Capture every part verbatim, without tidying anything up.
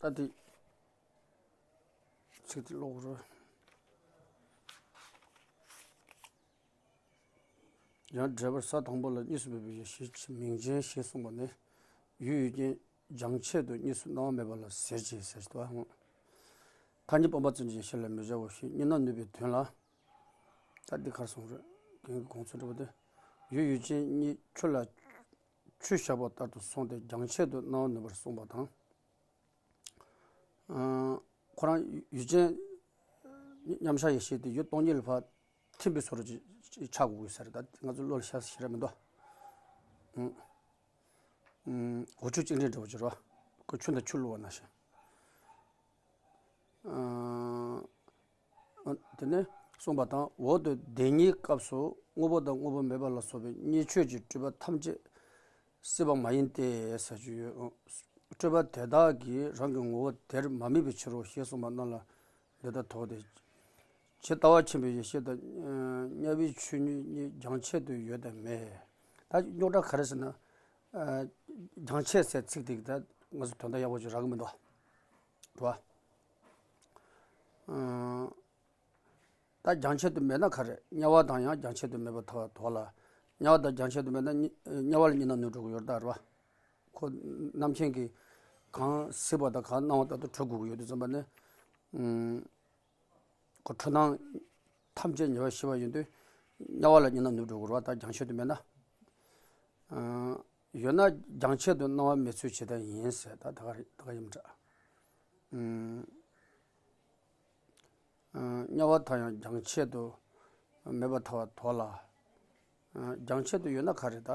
ད་དེ་ཚིག་དེ་ཀློག་རོགས། ཡང་འགྲེལ་པར་ས་དང་པོ་ལ་གཉིས་སུ་མེད་པའི་ཡེ་ཤེས་མིང་ཅན་ཞེས་གསུངས་པ་ནི། ཡུལ་ཡུལ་ཅན་སྦྱང་ཆེད་དུ་གཉིས་སུ་སྣང་བ་མེད་པ་ལ་ཟེར་གྱི་ཟེར་ཏོ། ཐ་སྙད་སྤངས་པ་ཙམ་གྱིས་ཡེ་ཤེས་ལ་མི་སྦྱར་བ་ཞིག་གཉིས་སྣང་ནུས་པའི་དོན་ལ། ད་འདི་གར་སོང་རེད། རྒན་གྱི་དགོངས་ཚུལ་འདྲ་པོ་དེ། ཡུལ་ཡུལ་ཅན་གཉིས་ཆུ་ལ་ཆུ་བཞག་པ་ལྟར་དུ་སོང་སྟེ་སྦྱང་ཆེད་དུ་སྣང་བ་ནུས་པར་གསུངས་པ་དང་། ཁོ་རང་ཡུལ་ཅན་མཉམ་གཞག་ཡེ་ཤེས་དེ་ཡུལ་སྟོང་ཉིད་ལ་ཕར་ཐིམ་པའི་བཟོ་འདྲ་ཅིག་ཆགས་དགོས་ཀྱི་ས་རེད། ད་ང་ཚོ་བློ་ལ་ཤར་ཤེས་ར་མི་འདུག་འོ་ཆུ་གཅིག་འདྲེས་འདྲ་བོ་ཅིག་རེད་བ། ཁོ་ཆུ་དང་ཆུ་བླུགས་པ་ནང་བཞིན། དེ་ནས་གསུངས་པ་དང་། འོག་ཏུ་བདེན་གཉིས་སྐབས་སུ་དངོས་པོ་དང་དངོས་པོ་མེད་པ་ལ་སོགས་པའི་གཉིས་ཆོས་ཀྱི་སྤྲོས་པ་ཐམས་ཅད་སྲིད་པ་མ་ཡིན་ཏེ་ཟེར་རྒྱུ་ཡོད། སྤྲོས་པ་དེ་དག་གིས་རང་གི་ངོ་བོ་དེར་མ་དམིགས་པའི་ཕྱིར་རོ་ཞེས་གསུངས་པ་རྣམས་ལ་འདི་ལྟར་དོགས་ཏེ། ཇི་ལྟ་བ་ཆེན་པོའི་ཡེ་ཤེས་དང་དམྱལ་བའི་ཆོས་ཉིད་གཉིས་སྦྱང་ཆེད་དུ་ཡོད་དམ་མེད། ད་རྙོག་དྲ་ག་རེ་ཟེར་ན། སྦྱང་ཆེད་ཟེར་ཚིག་དེ་ད་ང་ཚོ་དོན་དག་ཡག་པོ་ཅིག་རག་གི་མི་འདུག་རེད་བ། ད་སྦྱང་ཆེད་དུ་མེད་ན་ག་རེ། དམྱལ་བ་དང་ཡང་སྦྱང་ཆེད་དུ་མེད་པར་ཐལ་བ་དོགས་ལ། དམྱལ་བ་དང་སྦྱང་ཆེད་དུ་མེད་ན་དམྱལ་བ་ལ་གཉིས་སྣང་ནུས་འགྲོ་གི་ཡོད་རེད་ད་རེད་བ། ཁོ་རྣམ་མཁྱེན་གྱིས་གང་གཟིགས་པ་དང་གང་སྣང་བ་ལྟར་དུ་གྲུབ་དགོས་ཀྱི་ཡོད་དུས་ཙམ་པ་ནི། ཁོ་འཁྲུལ་སྣང་ཐམས་ཅད་ཉེ་བར་ཞི་བ་ཡིན་དུས། དམྱལ་བ་ལ་གཉིས་སྣང་ནུས་འགྲོ་གི་རེད་བ། ད་སྦྱང་ཆེད་དུ་མེད་ན། ཡོད་ན་སྦྱང་ཆེད་དུ་སྣང་བ་མེད་ཚུལ་ཇི་ལྟར་ཡིན་ཟེར། ད་ད་ག་རེད། ད་ག་ཡིན་འདྲ། དམྱལ་བ་དང་ཡང་སྦྱང་ཆེད་དུ་མེད་པར་ཐལ་བ་དོགས་ལ། སྦྱང་ཆེད་དུ་ཡོད་ན་ག་རེ་ད།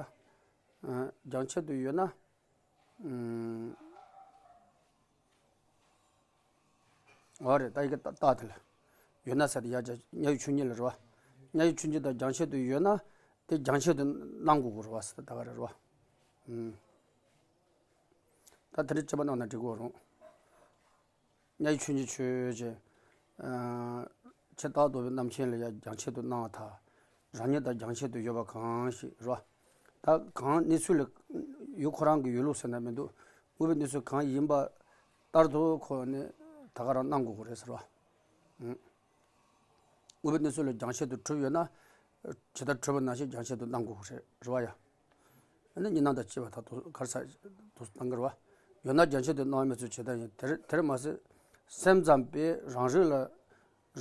སྦྱང་ཆེད་དུ་ཡོད་ན། འོ་རེད། ད་ཡི་གེ་ཏག་ཏག་དེ་ལ། ཡོད་ན་ཟེར་ཏེ་ཡར་བྱས་དམྱལ་བའི་ཆོས་ཉིད་ལ་རེད་བ། དམྱལ་བའི་ཆོས་ཉིད་དང་སྦྱང་ཆེད་དུ་ཡོད་ན། དེ་སྦྱང་ཆེད་དུ་སྣང་དགོས་ཀྱི་རེད་བ་ཟེར་ཏེ་ད་ག་རེ་རེད་བ། ད་དེ་འདྲ་དཔྱད་པ་གནང་ན་འགྲིག་གི་རེད། དམྱལ་བའི་ཆོས་ཉིད་ཆོས་ཅན། ཇི་ལྟར་རྟོགས་པའི་རྣམ་མཁྱེན་ལ་ཡང་སྦྱང་ཆེད་དུ་སྣང་བ་དང་། རང་ཉིད་དང་སྦྱང་ཆེད་དུ་ཡོད་པ་གང་ཞིག་རེད་བ། ད་གང་གནས་ཚུལ་ལ་ཡུལ་ཁོ་རང་གི་ཡོད་ལུགས་ཟེར་ན་མི་འདུག་དངོས་པོའི་གནས་ཚུལ་གང་ཡིན་པ་ལྟར་དུ་ཁོ་ནི་ད་ག་རང་སྣང་དགོས་ཀྱི་རེད་ཟེར་བ། དངོས་པོའི་གནས་ཚུལ་ལ་སྦྱང་ཆེད་དུ་གྲུབ་ཡོད་ན། ཇི་ལྟར་གྲུབ་པ་ནང་བཞིན་སྦྱང་ཆེད་དུ་སྣང་དགོས་ཀྱི་རེད་རེད་བ་ཡ། ཨ་ནི་གཉིས་སྣང་དང་བཅས་པ་དག་ཏུ་གར་ས་དུ་སྣང་གི་རེད་བ། ཡོད་ན་སྦྱང་ཆེད་དུ་སྣང་བ་མེད་ཚུལ་ཇི་ལྟར་ཡིན། དེར་དེར་མ་ཟད། སེམས་ཙམ་པས་རང་རིག་ལ།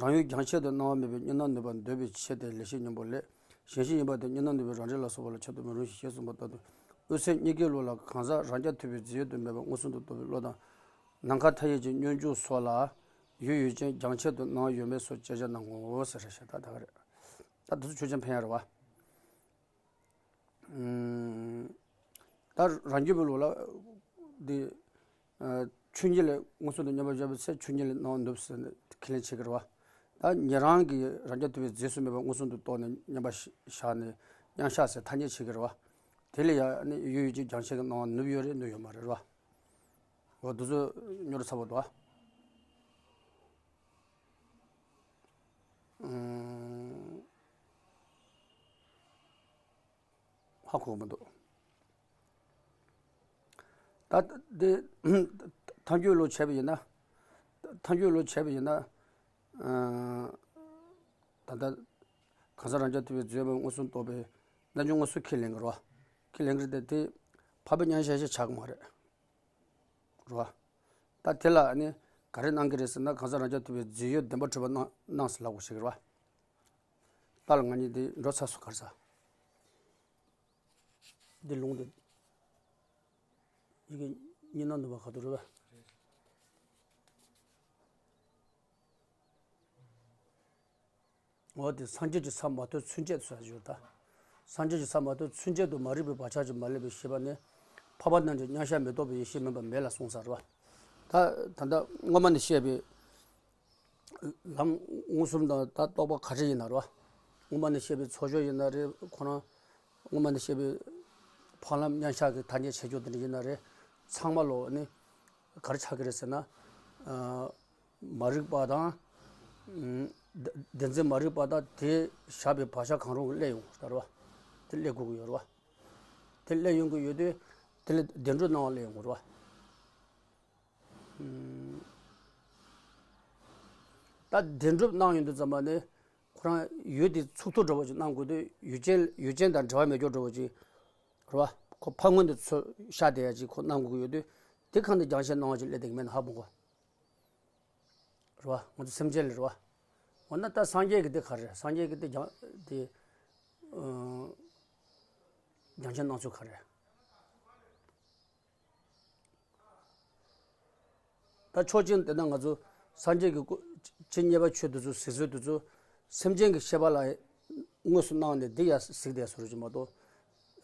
རང་ཡུལ་སྦྱང་ཆེད་དུ་སྣང་བ་མེད་པའི་གཉིས་སྣང་ནུས་པར་འདོད་པའི་ཕྱིར་ཏེ། ལེགས་བཤད་སྙིང་པོ་ལས། གཞན་ཤེས་ཡིན་པ་དེ་གཉིས་སྣང་ནུས་པའི་རང་རིག་ལ་སོགས་པ་ལ་ཁྱབ་ཏུ་མི་རུང་ཞེས་གསུངས་པ་ལྟར་དུ། དབུ་ཚད་གཉིས་ཀའི་ལུགས་ལ་གང་ཟག་རང་རྐྱ་ཐུབ་པའི་རྫས་ཡོད་དུ་མེད་པ་མངོན་སུམ་དུ་རྟོགས་པའི་བློ་དང་། ནམ་མཁའ་མཐའ་ཡས་ཀྱི་སྙོམས་འཇུག་སོགས་ལ་ཡུལ་ཡུལ་ཅན་སྦྱང་ཆེད་དུ་སྣང་བ་ཡོད་མེད་སོགས་དཔྱད་བྱ་གནང་ངོ་ཟེར་ཞེས་ད་ད་ག་རེད། ད་དུ་ཆོས་ཅན་ཕན་ཡ་རེད་བ། ད་རང་རྒྱུད་པའི་ལུགས་ལ་འདི། ཆོས་ཉིད་ལ་མངོན་སུམ་དུ་མཉམ་པར་བཞག་པའི་ཚེ་ཆོས་ཉིད་ལ་སྣང་བ་ནུབ་ཟེར་ནས་ཁས་ལེན་བྱེད་ཀྱི་རེད་བ། ད་ཉན་རང་གི་རང་རྐྱ་ཐུབ་པའི་རྫས་སུ་མེད་པ་མངོན་སུམ་དུ་རྟོགས་ནས་མཉམ་པར་བཞག་ནས་མཉམ་བཞག་ཟེར་ཐ་སྙད་བྱེད་ཀྱི་རེད་བ། དེ་ལ་ཡང་ནི་ཡུལ་ཡུལ་ཅན་སྦྱང་ཆེད་ཀྱི་སྣང་བ་ནུབ་ཡོད་རེད་ནུབ་ཡོད་མ་རེད་རེད་བ། འོ་དེ་ཚོ་རྙོག་དྲ་ཚ་པོ་འདུག་ཨ། ཧ་གོ་མི་འདུག་ད་འདི་ཐལ་འགྱུར་ལུགས་བྱས་པ་ཡིན་ན། ཐལ་འགྱུར་ལུགས་བྱས་པ་ཡིན་ན། ད་ལྟ་གང་ཟག་རང་རྐྱ་ཐུབ་པའི་རྫས་ཡོད་པ་མངོན་སུམ་རྟོགས་པའི་རྣལ་འབྱོར་དངོས་སུ་ཁས་ལེན་གྱི་རེད་བ། ཁས་ལེན་གྱི་རེད་དེ། དེ་འཕགས་པའི་མཉམ་གཞག་ཞིག་ཆགས་ཀྱི་མ་རེད། རེད་བ། ད་དེ་ལ་ནི་ག་རེ་སྣང་གི་རེད་ཟེར་ན། གང་ཟག་རང་རྐྱ་ཐུབ་པའི་རྫས་ཡོད་བདེན་པར་གྲུབ་པ་སྣང་སྣང་ཟེར་ལབ་དགོས་ཤེས་ཀྱི་རེད་བ། ད་ལ་ང་གཉིས་འདི་འགྲོ་ཚར་སོང་གར་ས། འདི་ལུང་འདི། ཡི་གེ་གཉིས་སྣང་ནུབ་པ་ག་དུ་རེད་བ། འོ་དེ་སངས་རྒྱས་ཀྱི་ས་མ་ཐོབ་ཚུན་ཆད་དུ་ཟེར་ཞོར་ད། སངས་རྒྱས་ཀྱི་ས་མ་ཐོབ་ཚུན་ཆད་དུ་མ་རིག་པའི་བག་ཆགས་ཀྱིས་མ་བསླད་པའི་ཤེས་པ་ནི། འཕགས་པ་རྣམས་ཀྱི་མཉམ་གཞག་མི་རྟོགས་པའི་ཡེ་ཤེས་མིན་པ་མེད་ལ་གསུངས་ས་རེད་བ། ད་ད་ལྟ་སྔོན་མ་ནས་བཤད་པའི་ལམ་མངོན་སུམ་དང་ད་རྟོགས་པ་ག་རེ་ཡིན་ན་རེད་བ། སྔོན་མ་ནས་བཤད་པའི་ཚོགས་སྦྱོར་ཡིན་ན་རེད། ཁོ་རང་སྔོན་མ་ནས་བཤད་པའི་འཕགས་ལམ་མཉམ་གཞག་གི་ཐ་སྙད་བྱེད་སྦྱོར་དེ་འདྲ་ཡིན་ན་རེད། ཚང་མ་ལོ་ནི་ག་རེ་ཆགས་ཀྱི་རེད་ཟེར་ན། མ་རིག་པ་དང་། བདེན་འཛིན་མ་རིག་པ་དང་དེ་བཞག་པའི་བག་ཆགས་གང་རུང་གིས་བསླད་ཡོང་གི་རེད་བ། དེ་བསླད་དགོས་ཀྱི་ཡོད་རེད་བ། དེ་བསླད་ཡོང་གི་ཡོད་དུས་དེ་ལ་བདེ་འགྲོའི་སྣང་བ་སླེབས་ཡོང་གི་རེད་བ། ད་བདེན་གྲུབ་གནང་ཡོང་དུས་ཙམ་པ་ནས་ཁོ་རང་ཡུལ་དེ་ཚུགས་ཐུབ་འདྲ་བོ་ཅིག་གནང་དགོས་དུས། ཡུལ་ཅན་ཡུལ་ཅན་དང་འབྲེལ་བ་མེད་རྒྱུ་འདྲ་བོ་ཅིག་རེད་བ། ཁོ་ཕར་སྔོན་དུ་ཚུར་ཤར་བསྡད་ཡ་ཅིག་ཁོ་གནང་དགོས་ཀྱི་ཡོད་དུས། དེ་གང་དུ་རྒྱང་ཤེལ་གནང་བ་ཅིག་སླེབས་བསྡད་ཀྱི་མེད་ན་ཧ་མ་གོ། རེད་བ། ང་ཚོ་སེམས་ཅན་ལ་རེད་བ། འོ་ན་ད་སངས་རྒྱས་ཀྱི་དེ་ག་རེ་རེད། སངས་རྒྱས་ཀྱི་དེ་རྒྱང་དེ་ཨ་རྒྱང་ཤེལ་གནང་ཚུལ་ག་རེ་རེད། ད་ཕྱོགས་གཅིག་ནས་བལྟས་ན་ང་ཚོ་སངས་རྒྱས་ཀྱི་སྐུ་ཇི་སྙེད་པ་ཆོས་དེ་ཚོ་གཟིགས་ཚུལ་དེ་ཚོ་སེམས་ཅན་གྱི་ཤེས་པ་ལ་དངོས་སུ་སྣང་ནས་འདི་ཡ་གཟིགས་བསྡད་བཟོ་འདྲ་ཅིག་མ་གཏོགས།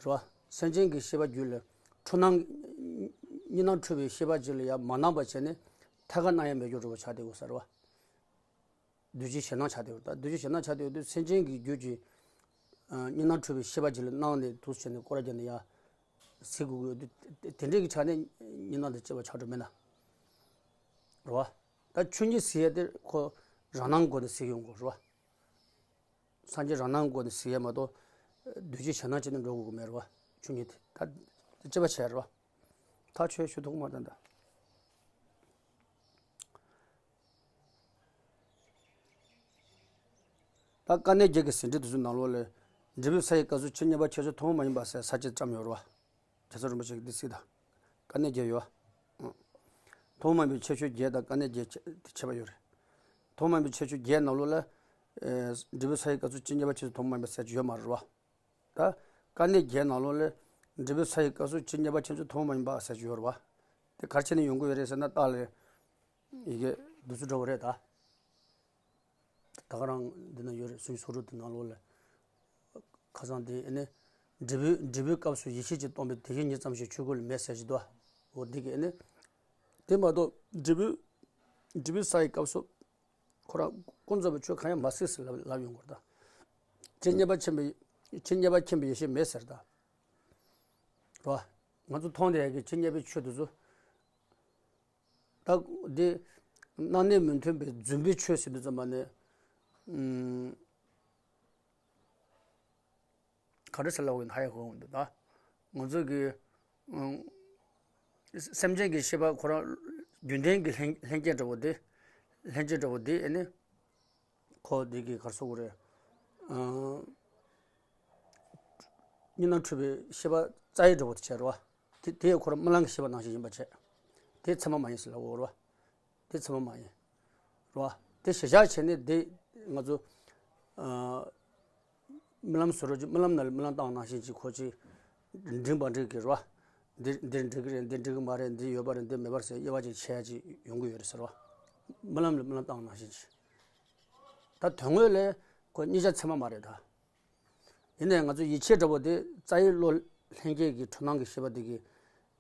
རེད་བ། སེམས་ཅན་གྱི་ཤེས་པ་རྒྱུད་ལ་འཁྲུལ་སྣང་གཉིས་སྣང་འཁྲུལ་པའི་ཤེས་པ་ཅིག་ལ་ཡ་མ་སྣང་བ་བྱས་ནས་ཐད་ཀར་སྣང་ཡ་མེད་རྒྱུ་འདྲ་བོ་ཆགས་བསྡད་དགོས་ས་རེད་བ། འདུས་བྱས་ཞེད་སྣང་ཆགས་བསྡད་ཡོད་རེད། ད་འདུས་བྱས་ཞེད་སྣང་ཆགས་བསྡད་ཡོད་དུས་སེམས་ཅན་གྱི་རྒྱུད་ཀྱི་ཨ་གཉིས་སྣང་འཁྲུལ་པའི་ཤེས་པ་ཅིག་ལ་སྣང་ནས་འདུག་བྱས་ནས་སྐོར་ར་རྒྱག་ནས་ཡ་གཟིགས་དགོས་ཀྱི་ཡོད་དུས། དེ་དེ་འདྲའི་གི་ཆ་ནས་གཉིས་སྣང་དེ་སྐྱེ་བ་ཆགས་འགྲོ་མེད་ན། རེད་བ། ད་ཆོས་ཉིད་ཟེར་ཡ་དེ་ཁོ་རང་སྣང་སྒོ་ནས་གཟིགས་ཡོང་དགོས་རེད་བ། སངས་རྒྱས་རང་སྣང་སྒོ་ནས་གཟིགས་ཡ་མ་གཏོགས་འདུས་བྱས་ཞེད་སྣང་བྱས་ནས་འགྲོ་དགོས་ཀྱི་མེད་རེད་བ། ཆོས་ཉིད་དེ་ད་དེ་དཔྱད་པ་བྱས་རེད་བ། ཐག་ཆོད་ཞུ་ཐུབ་ཀྱི་མ་རེད་ད། ད་དཀའ་གནད་བརྒྱད་ཀྱི་ཟིན་བྲིས་དེ་ཚོའི་ནང་ལོགས་ལ། འབྲས་བུའི་ས་ཡི་སྐབས་སུ་ཇི་སྙེད་པ་ཁྱད་ཆོས་ཐུན་མོང་མ་ཡིན་པ་ཟེར་ས་བཅད་བརྩམས་ཡོད་རེད་བ། རྒྱལ་ཚབ་རིན་པོ་ཆེ་གིས་འདི་གཟིགས་དང་། དཀའ་གནད་བརྒྱད་ཡོད་བ། ཐུན་མོང་མ་ཡིན་པའི་ཁྱད་ཆོས་བརྒྱད་དང་དཀའ་གནད་བརྒྱད་ཁྱད་དེ་ཁྱད་པར་ཡོད་རེད། ཐུན་མོང་མ་ཡིན་པའི་ཁྱད་ཆོས་བརྒྱད་ནང་ལོགས་ལ། ཨེ། འབྲས་བུའི་ས་ཡི་སྐབས་སུ་ཇི་སྙེད་པ་ཁྱད་ཆོས་ཐུན་མོང་མ་ཡིན་པ་ཟེར་གྱི་ཡོད་མ་རེད་བ། ད་དཀའ་གནད་བརྒྱད་ནང་ལོགས་ལ་འབྲས་བུའི་ས་ཡི་སྐབས་སུ་ཇི་སྙེད་པ་ཁྱད་ཆོས་ཐུན་མོང་མ་ཡིན་པ་ཟེར་གྱི་ཡོད་རེད་བ། དེ་ག་རེ་བྱས་ནས་ཡོང་གི་ཡོད་རེད་ཟེར་ན། རྟགས་ལ་ཡི་གེ་འདི་ཚོ་འདྲ་བོ་རེད་ད། ད་ག་རང་འདི་ན་ཡོད་རེད། སུམ་ཅུ་སོ་དྲུག་དེ་ནང་ལོགས་ལ། ཁ་སང་དེ་ཨེ་ནི། འབྲས་བུ་འབྲས་བུའི་སྐབས་སུ་ཡེ་ཤེས་ཀྱིས་སྟོང་པའི་དེ་བཞིན་ཉིད་ཙམ་ཞིག་ཆོས་སྐུ་ལས་མེད་ཟེར་གྱི་འདུག་འོ་འདི་གི་ཨེ་ནི། དེ་མ་གཏོགས་འབྲས་བུ་འབྲས་བུའི་ས་ཡི་སྐབས་སུ་ཁོ་རང་ཀུན་རྫོབ་པའི་ཆོས་གང་ཡང་མ་གཟིགས་ཟེར་ལབ་ལབ་ཡོང་གི་རེད་ད། ཇི་སྙེད་པ་མཁྱེན་པའི་ཇི་སྙེད་པ་མཁྱེན་པའི་ཡེ་ཤེས་མེད་ཟེར་ད། རེད་བ། ང་ཚོ་མཐོང་བསྡད་ཡ་གི་ཇི་སྙེད་པའི་ཆོས་དེ་ཚོ། ད་འདི་སྣང་གནས་མི་མཐུན་པའི་རྫུན་པའི་ཆོས་ཟེར་དུས་ཙམ་པ་ནས། ཨུམ། ག་འདྲ་ཟེར་ལབ་དགོས་ཡིན་ཧ་ཡང་གོ་འོང་འདུག་ད་ང་ཚོ་གི། ཨུམ། སེམས་ཅན་གྱི་ཤེས་པ་ཁོ་རང་རྒྱུན་ལྡན་གྱི་ལྷན་ལྷན་སྐྱེས་འདྲ་བོ་དེ། ལྷན་སྐྱེས་འདྲ་བོ་དེ་ཨེ་ནི། ཁོ་འདི་གི་ག་རེ་ཟེར་དགོས་རེད། ཨང་། གཉིས་སྣང་འཁྲུལ་པའི་ཤེས་པ་རྩ་ཡི་འདྲ་བོ་དེ་བྱས་རེད་བ། དེ་དེ་ཡང་ཁོ་རང་རྨི་ལམ་གྱི་ཤེས་པ་ནང་བཞིན་ཡིན་པ་བྱས། དེ་ཚད་མ་མ་ཡིན་ཟེར་ལབ་དགོས་རེད་བ། དེ་ཚད་མ་མ་ཡིན། རེད་བ། དེ་གཞིར་བཞག་བྱས་ནས་དེ་ང་ཚོ། ཨ། རྨི་ལམ་བཟོ་འདྲ་ཅིག་རྨི་ལམ་ནང་ལ་རྨི་ལམ་བཏང་ནང་བཞིན་ཅིག་ཁོ་ཅིག་འགྲིག་མ་འགྲིག་གི་རེད་བ། འདི་འདིར་འགྲིག་གི་རེད། འདི་འགྲིག་གི་མ་རེད། འདི་ཡོད་པ་རེད། འདི་མེད་པ་རེད་ཟེར་དབྱེ་བ་ཅིག་ཕྱེ་ཡ་ཅིག་ཡོང་གི་ཡོད་རེད་ཟེར་བ། རྨི་ལམ་ལ་རྨི་ལམ་བཏང་ནང་བཞིན་ཅིག་ད་དོན་དངོས་ལ་ཁོ་གཉིས་ཆ་ཚད་མ་མ་རེད་ད། ཡིན་ནའི་ང་ཚོ་ཡིད་ཆེས་འདྲ་བོ་དེ་རྩ་བའི་བློ་ལྷན་སྐྱེས་ཀྱི་འཁྲུལ་སྣང་གི་ཤེས་པ་དེ་གི་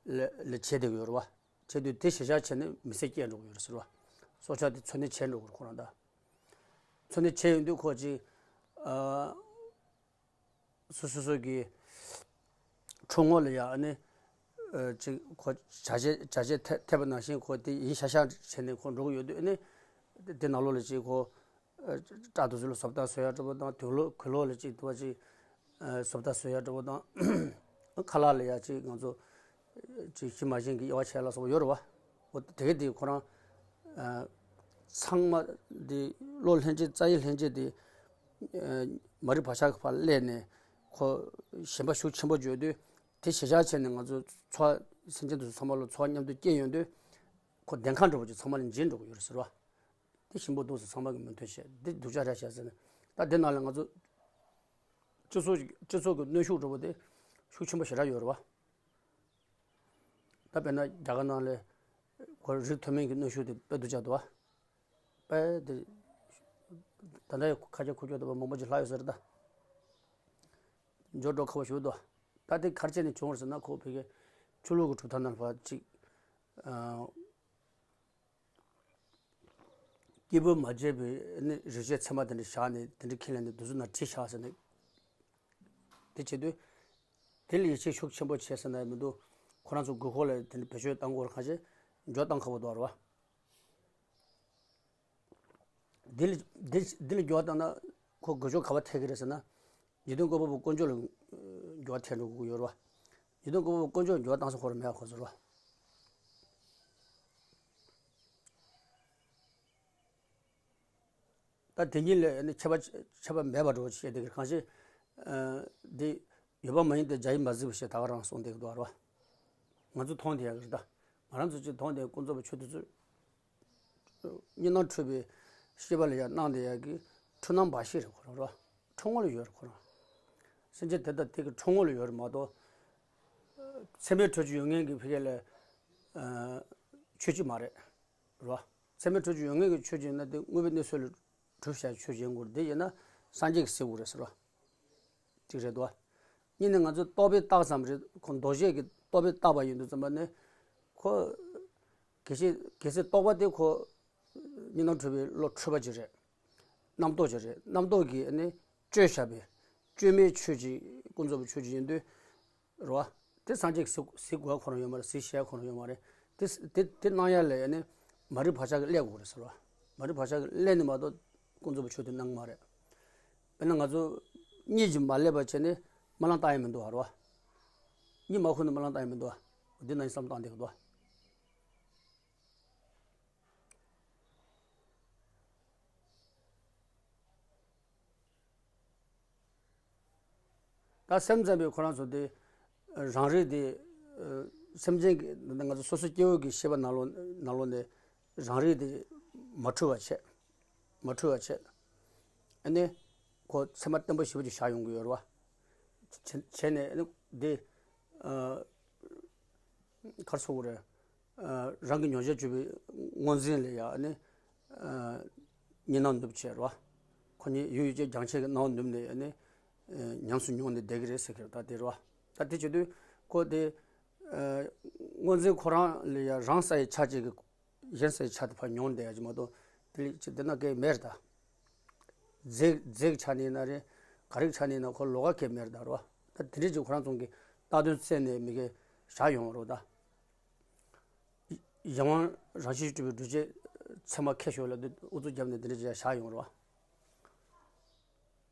ལ་ལ་བྱེད་བསྡད་ཀྱི་ཡོད་རེད་བ། བྱེད་དུས་དེ་གཞིར་བཞག་བྱས་ནས་མི་ཚེ་སྐྱེལ་འགྲོ་གི་ཡོད་རེད་ཟེར་བ། སྲོག་ཆགས་དེ་འཚོ་གནས་བྱེད་འགྲོ་གི་རེད་ཁོ་རང་ད། འཚོ་གནས་བྱེད་ཡོང་དུས་ཁོ་ཅིག་ཨ། སོ་སོ་སོ་གི་ཁྲོམ་ངོས་ལ་ཡ་ཨ་ནི། ཨ། ཅིག་ཁོ་བྱ་བྱེད་བྱ་བྱེད་ཐེ་ཐེབས་པ་ནང་བཞིན་ཁོ་དེ་ཡིན་ཤག་ཤག་བྱས་ནས་ཁོ་འགྲོ་གི་ཡོད་དུས་ཨ་ནི། དེ་ནང་ལོགས་ལ་ཅིག་ཁོ། ཨ། སྐྲ་དེ་ཚོ་ལ་བཟོ་ལྟ་བཟོ་ཡ་འདྲ་པོ་དང་། དུག་ལོག་གོས་ལོག་ལ་ཅིག་དུ་བ་ཅིག་ཨ། བཟོ་ལྟ་བཟོ་ཡ་འདྲ་པོ་དང་། ཁ་ལག་ལ་ཡ་ཅིག་ང་ཚོ་ཅིག་ཞིམ་མ་ཞིམ་གྱི་དབྱེ་བ་ཕྱེ་ལ་སོགས་པ་ཡོད་རེད་བ། འོ་དེ་ག་དེ་ཁོ་རང་། ཨ། ཚང་མ་དེ་བློ་ལྷན་སྐྱེས་རྩ་བའི་ལྷན་སྐྱེས་དེ། ཨ། མ་རིག་བག་ཆགས་ཀྱི་བར་སླེབས་ནས་ཁོ་ཞེན་པ་ཤུགས་ཆེན་པོ་བརྗོད་དུས། དེ་གཞིར་བཞག་བྱས་ནས་ང་ཚོ་འཚོ་བ་སེམས་ཅན་དེ་ཚོ་ཚང་མ་ལ་འཚོ་བ་མཉམ་དུ་སྐྱེལ་ཡོང་དུས། ཁོ་བདེན་ཁ་འདྲ་པོ་ཅིག་ཚང་མ་ལ་འབྱིན་འགྲོ་གི་ཡོད་རེད་ཟེར་བ། དེ་ཞིམ་པོ་འདུག་ཟེར། ཚང་མ་གིས་མོས་མཐུན་བྱས། འདི་སྡུག་ཅག་རེད་བྱས་ཟེར་ནས། ད་དེ་ནང་ལ་ང་ཚོ་སྤྱི་ཚོགས་སྤྱི་ཚོགས་ཀྱི་གནོན་ཤུགས་འདྲ་པོ་དེ་ཤུགས་ཆེན་པོ་ཞེ་དྲག་ཡོད་རེད་བ། ད་དཔེར་ན་རྒྱ་གར་ནང་ལ་ཁོ་རིགས་མཐོ་དམན་གྱི་གནོན་ཤུགས་དེ་དཔེ་སྡུག་ཅག་འདུག་བ། དཔེ་དེ། ད་ལྟ་ཡང་ཁ་ཆེ་ཁུག་ཀྱོག་འདྲ་པོ་མང་པོ་ཅིག་ལྷག་ཡོད་ས་རེད་ད། འབྱོར་འགྲོ་ཁག་པོ་ཞིག་འདུག་ད་དེ་ག་རེ་བྱས་ནས་བྱུང་བ་རེད་ཟེར་ན། ཁོ་ཕ་གིའི་ཆོས་ལུགས་ཀྱི་གྲུབ་མཐའ་ནང་ཕར་ཅིག་ཨ། སྐྱེས་བུ་མ་བྱས་པའི་ནི་རིག་བྱེད་ཚད་མ་དེ་འདྲ་བཞག་ནས། དེ་འདྲ་ཁས་ལེན་ནས་འདི་ཚོ་ནང་བྲིས་བཞག་ཟེར་ནས། དེ་བྱེད་དུས། དེ་ལ་ཡིད་ཆེས་ཤུགས་ཆེན་པོ་བྱས་ཟེར་ན་ཡང་མི་འདུག་ཁོ་རང་ཚོ་དགོས་མཁོ་ལ་དེ་འདྲ་བེད་སྤྱོད་བཏང་དགོས་རེད། ཁ་ཤས་འགྱུར་བ་བཏང་ཁག་པོ་འདུག་རེད་བ། འདི་ལ་འདི་འདི་ལ་འགྱུར་བ་བཏང་ན་ཁོ་དགོས་ཕྱོགས་ག་པར་ཐད་ཀྱི་རེད་ཟེར་ན། ངེས་དོན་བཀོད་པ་པོ་དཀོན་མཆོག་ལ་འགྱུར་བ་ཐེབས་འགྲོ་དགོས་ཀྱི་ཡོད་རེད་བ། ངེས་དོན་བཀོད་པ་པོ་དཀོན་མཆོག་ལ་འགྱུར་བ་བཏང་ས་ཁོ་རང་མེད་པ་ཁོ་ཚོ་རེད་བ། ད་དེ་གཉིས་ལས་ནི་ཁྱད་པར་ཁྱད་པར་མེད་པ་འགྲོ་བྱེད་དེ་གི་གང་ཞིག་འདི་ཡོད་པ་མ་ཡིན་ཏེ་བྱ་ཡིན་མ་གཟིགས་པ་ཞེས་ད་ག་རང་གསུངས་བསྡད་ཀྱི་འདུག་ར། ང་ཚོ་མཐོང་བསྡད་ཡག་གི་རེད་ད། ང་རང་ཚོ་ཅིག་མཐོང་བསྡད་ཀུན་རྫོབ་པའི་ཆོས་དེ་ཚོ། གཉིས་སྣང་འཁྲུལ་པའི་ཤེས་པ་ལ་ཡང་སྣང་བསྡད་ཡག་གི་འཁྲུལ་སྣང་འབའ་ཞིག་རེད་ཁོ་རང་ར། འཁྲུལ་ངོ་ལ་ཡོད་རེད་ཁོ་རང་། སེམས་ཅན་དེ་དག་དེ་གི་འཁྲུལ་ངོ་ལ་ཡོད་རེད་མ་གཏོགས། ཚད་མའི་འཁྲུལ་རྒྱུ་ཡོད་མཁན་གྱི་ཕ་གི་ལ་ཆོས་ཅིག་མ་རེད། རེད་བ། ཚད་མའི་འཁྲུལ་རྒྱུ་ཡོད་མཁན་གྱི་ཆོས་ཅིག་ཡིན་ན་དེ་དངོས་པོའི་གནས་ཚུལ་ལ་གྲུབ་བྱ་ཆོས་ཅིག་ཡིན་དགོས་རེད། དེ་ཡིན་ན་སངས་རྒྱས་ཀྱིས་གཟིགས་དགོས་རེད་ཟེར་བ། གཅིག་རེད་དོ། གཉིས་ནི་ང་ཚོས་རྟོག་པས་བཏགས་ཙམ་རེད་ཁོ་མདོ་བཤད་ཀྱི་རྟོག་པས་བཏགས་པ་ཡིན་དུས་ཙམ་པ་ནི། ཁོ། གལ་སྲིད་གལ་སྲིད་རྟོག་པ་དེ་ཁོ། གཉིས་སྣང་འཁྲུལ་པའི་བློ་འཁྲུལ་པ་ཅིག་རེད། རྣམ་རྟོག་ཅིག་རེད། རྣམ་རྟོག་གིས་ནི་བཅོས་བཞག་པའི་བཅོས་མའི་ཆོས་ཅིག་ཀུན་རྫོབ་པའི་ཆོས་ཅིག་ཡིན་དུས། རེད་བ། དེ་སངས་རྒྱས་ཀྱིས་གཟིགས་གཟིགས་དགོས་ཁོ་རང་ཡོད་མ་རེད། གཟིགས་ཤེས་ཁོ་རང་ཡོད་མ་རེད། དེ་དེ་དེ་གནང་ཡ་ལ་ཡ་ནི་མ་རིག་བག་ཆགས་ཀྱིས་བསླད་དགོས་རེད་ཟེར་བ། མ་རིག་བག་ཆགས་ཀྱིས་བསླད་ནི་མ་གཏོགས་ཀུན་རྫོབ་པའི་ཆོས་དེ་གནང་གི་མ་རེད། དཔེར་ན་ང་ཚོ་གཉིད་ཀྱིས་མ་བསླད་པ་བྱས་ནས་རྨི་ལམ་བཏང་ཡ་མི་འདུག་བ་རེད་བ། གཉིད་མ་ཁུག་ནས་རྨི་ལམ་བཏང་ཡ་མི་འདུག་བ། འདི་ན་ཡིན་བསམ་བཏང་བསྡད་ཀྱི་འདུག་བ། ད་སེམས་ཙམ་པའི་ཁོ་རང་ཚོ་དེ་རང་རིག་དེ་སེམས་ཅན་གྱི་ང་ཚོ་སོ་སོ་སྐྱེ་བོ་གི་ཤེས་པ་ནང་ལོགས་ནང་ལོགས་ནས་རང་རིག་དེ་མ་འཁྲུལ་བ་བྱས། མ་འཁྲུལ་བ་བྱས། ཨ་ནི་ཁོ་ཚད་མ་བརྟན་པོ་ཞེ་པོ་ཅིག་བཞག་ཡོང་གི་ཡོད་རེད་བ། བྱས་བྱས་ནས་ཨ་ནི་དེ་ག་རེ་ཟེར་དགོས་རེད། རང་གི་མྱོང་བྱར་གྱུར་པའི་སྔོ་འཛིན་ལ་ཡང་ནི་གཉིས་སྣང་ནུབ་བྱས་རེད་བ། ཁོ་གཉིས་ཡུལ་ཡུལ་ཅན་རྒྱང་ཆད་ཀྱི་སྣང་བ་ནུབ་ནས་ནི་ཉམས་སུ་མྱོང་ནས་བསྡད་ཀྱི་རེད་ཟེར་གྱི་རེད། ད་དེ་རེད་བ། ད་དེ་བྱེད་དུས་ཁོ་དེ་སྔོ་འཛིན་ཁོ་རང་ལ་ཡང་རང་ས་ཡི་ཆ་གཅིག་གི་གཞན་ས་ཡི་ཆ་དེ་ཕར་མྱོང་བསྡད་ཡ་ཅིག་མ་གཏོགས་དེ་ལས་ཅིག་དེ་ན་གས་མེད་རེད་ད། རྫས་རྫས་ཀྱི་ཆ་ནས་ཡིན་ན་རེད། ག་རེ་གི་ཆ་ནས་ཡིན་ན་ཁོ་ལོགས་ཀ་གས་མེད་རེད་ད་རེད་བ། ད་དེ་འདྲས་ཅིག་ཁོ་རང་ཚོ་གི་བཏགས་དོན་བཙལ་ནས་མི་གས་བཞག་ཡོང་རེད་ད། གཞན་དབང་རང་བཞིན་གྱིས་གྲུབ་པའི་སྒྲུབ་བྱེད་ཚད་མ་ཁྱད་ཞོག་ལ་འདི་ཨུ་ཚུགས་བརྒྱབ་ནས་འདི་འདྲ་ཅིག་བཞག་ཡོང་རེད་བ།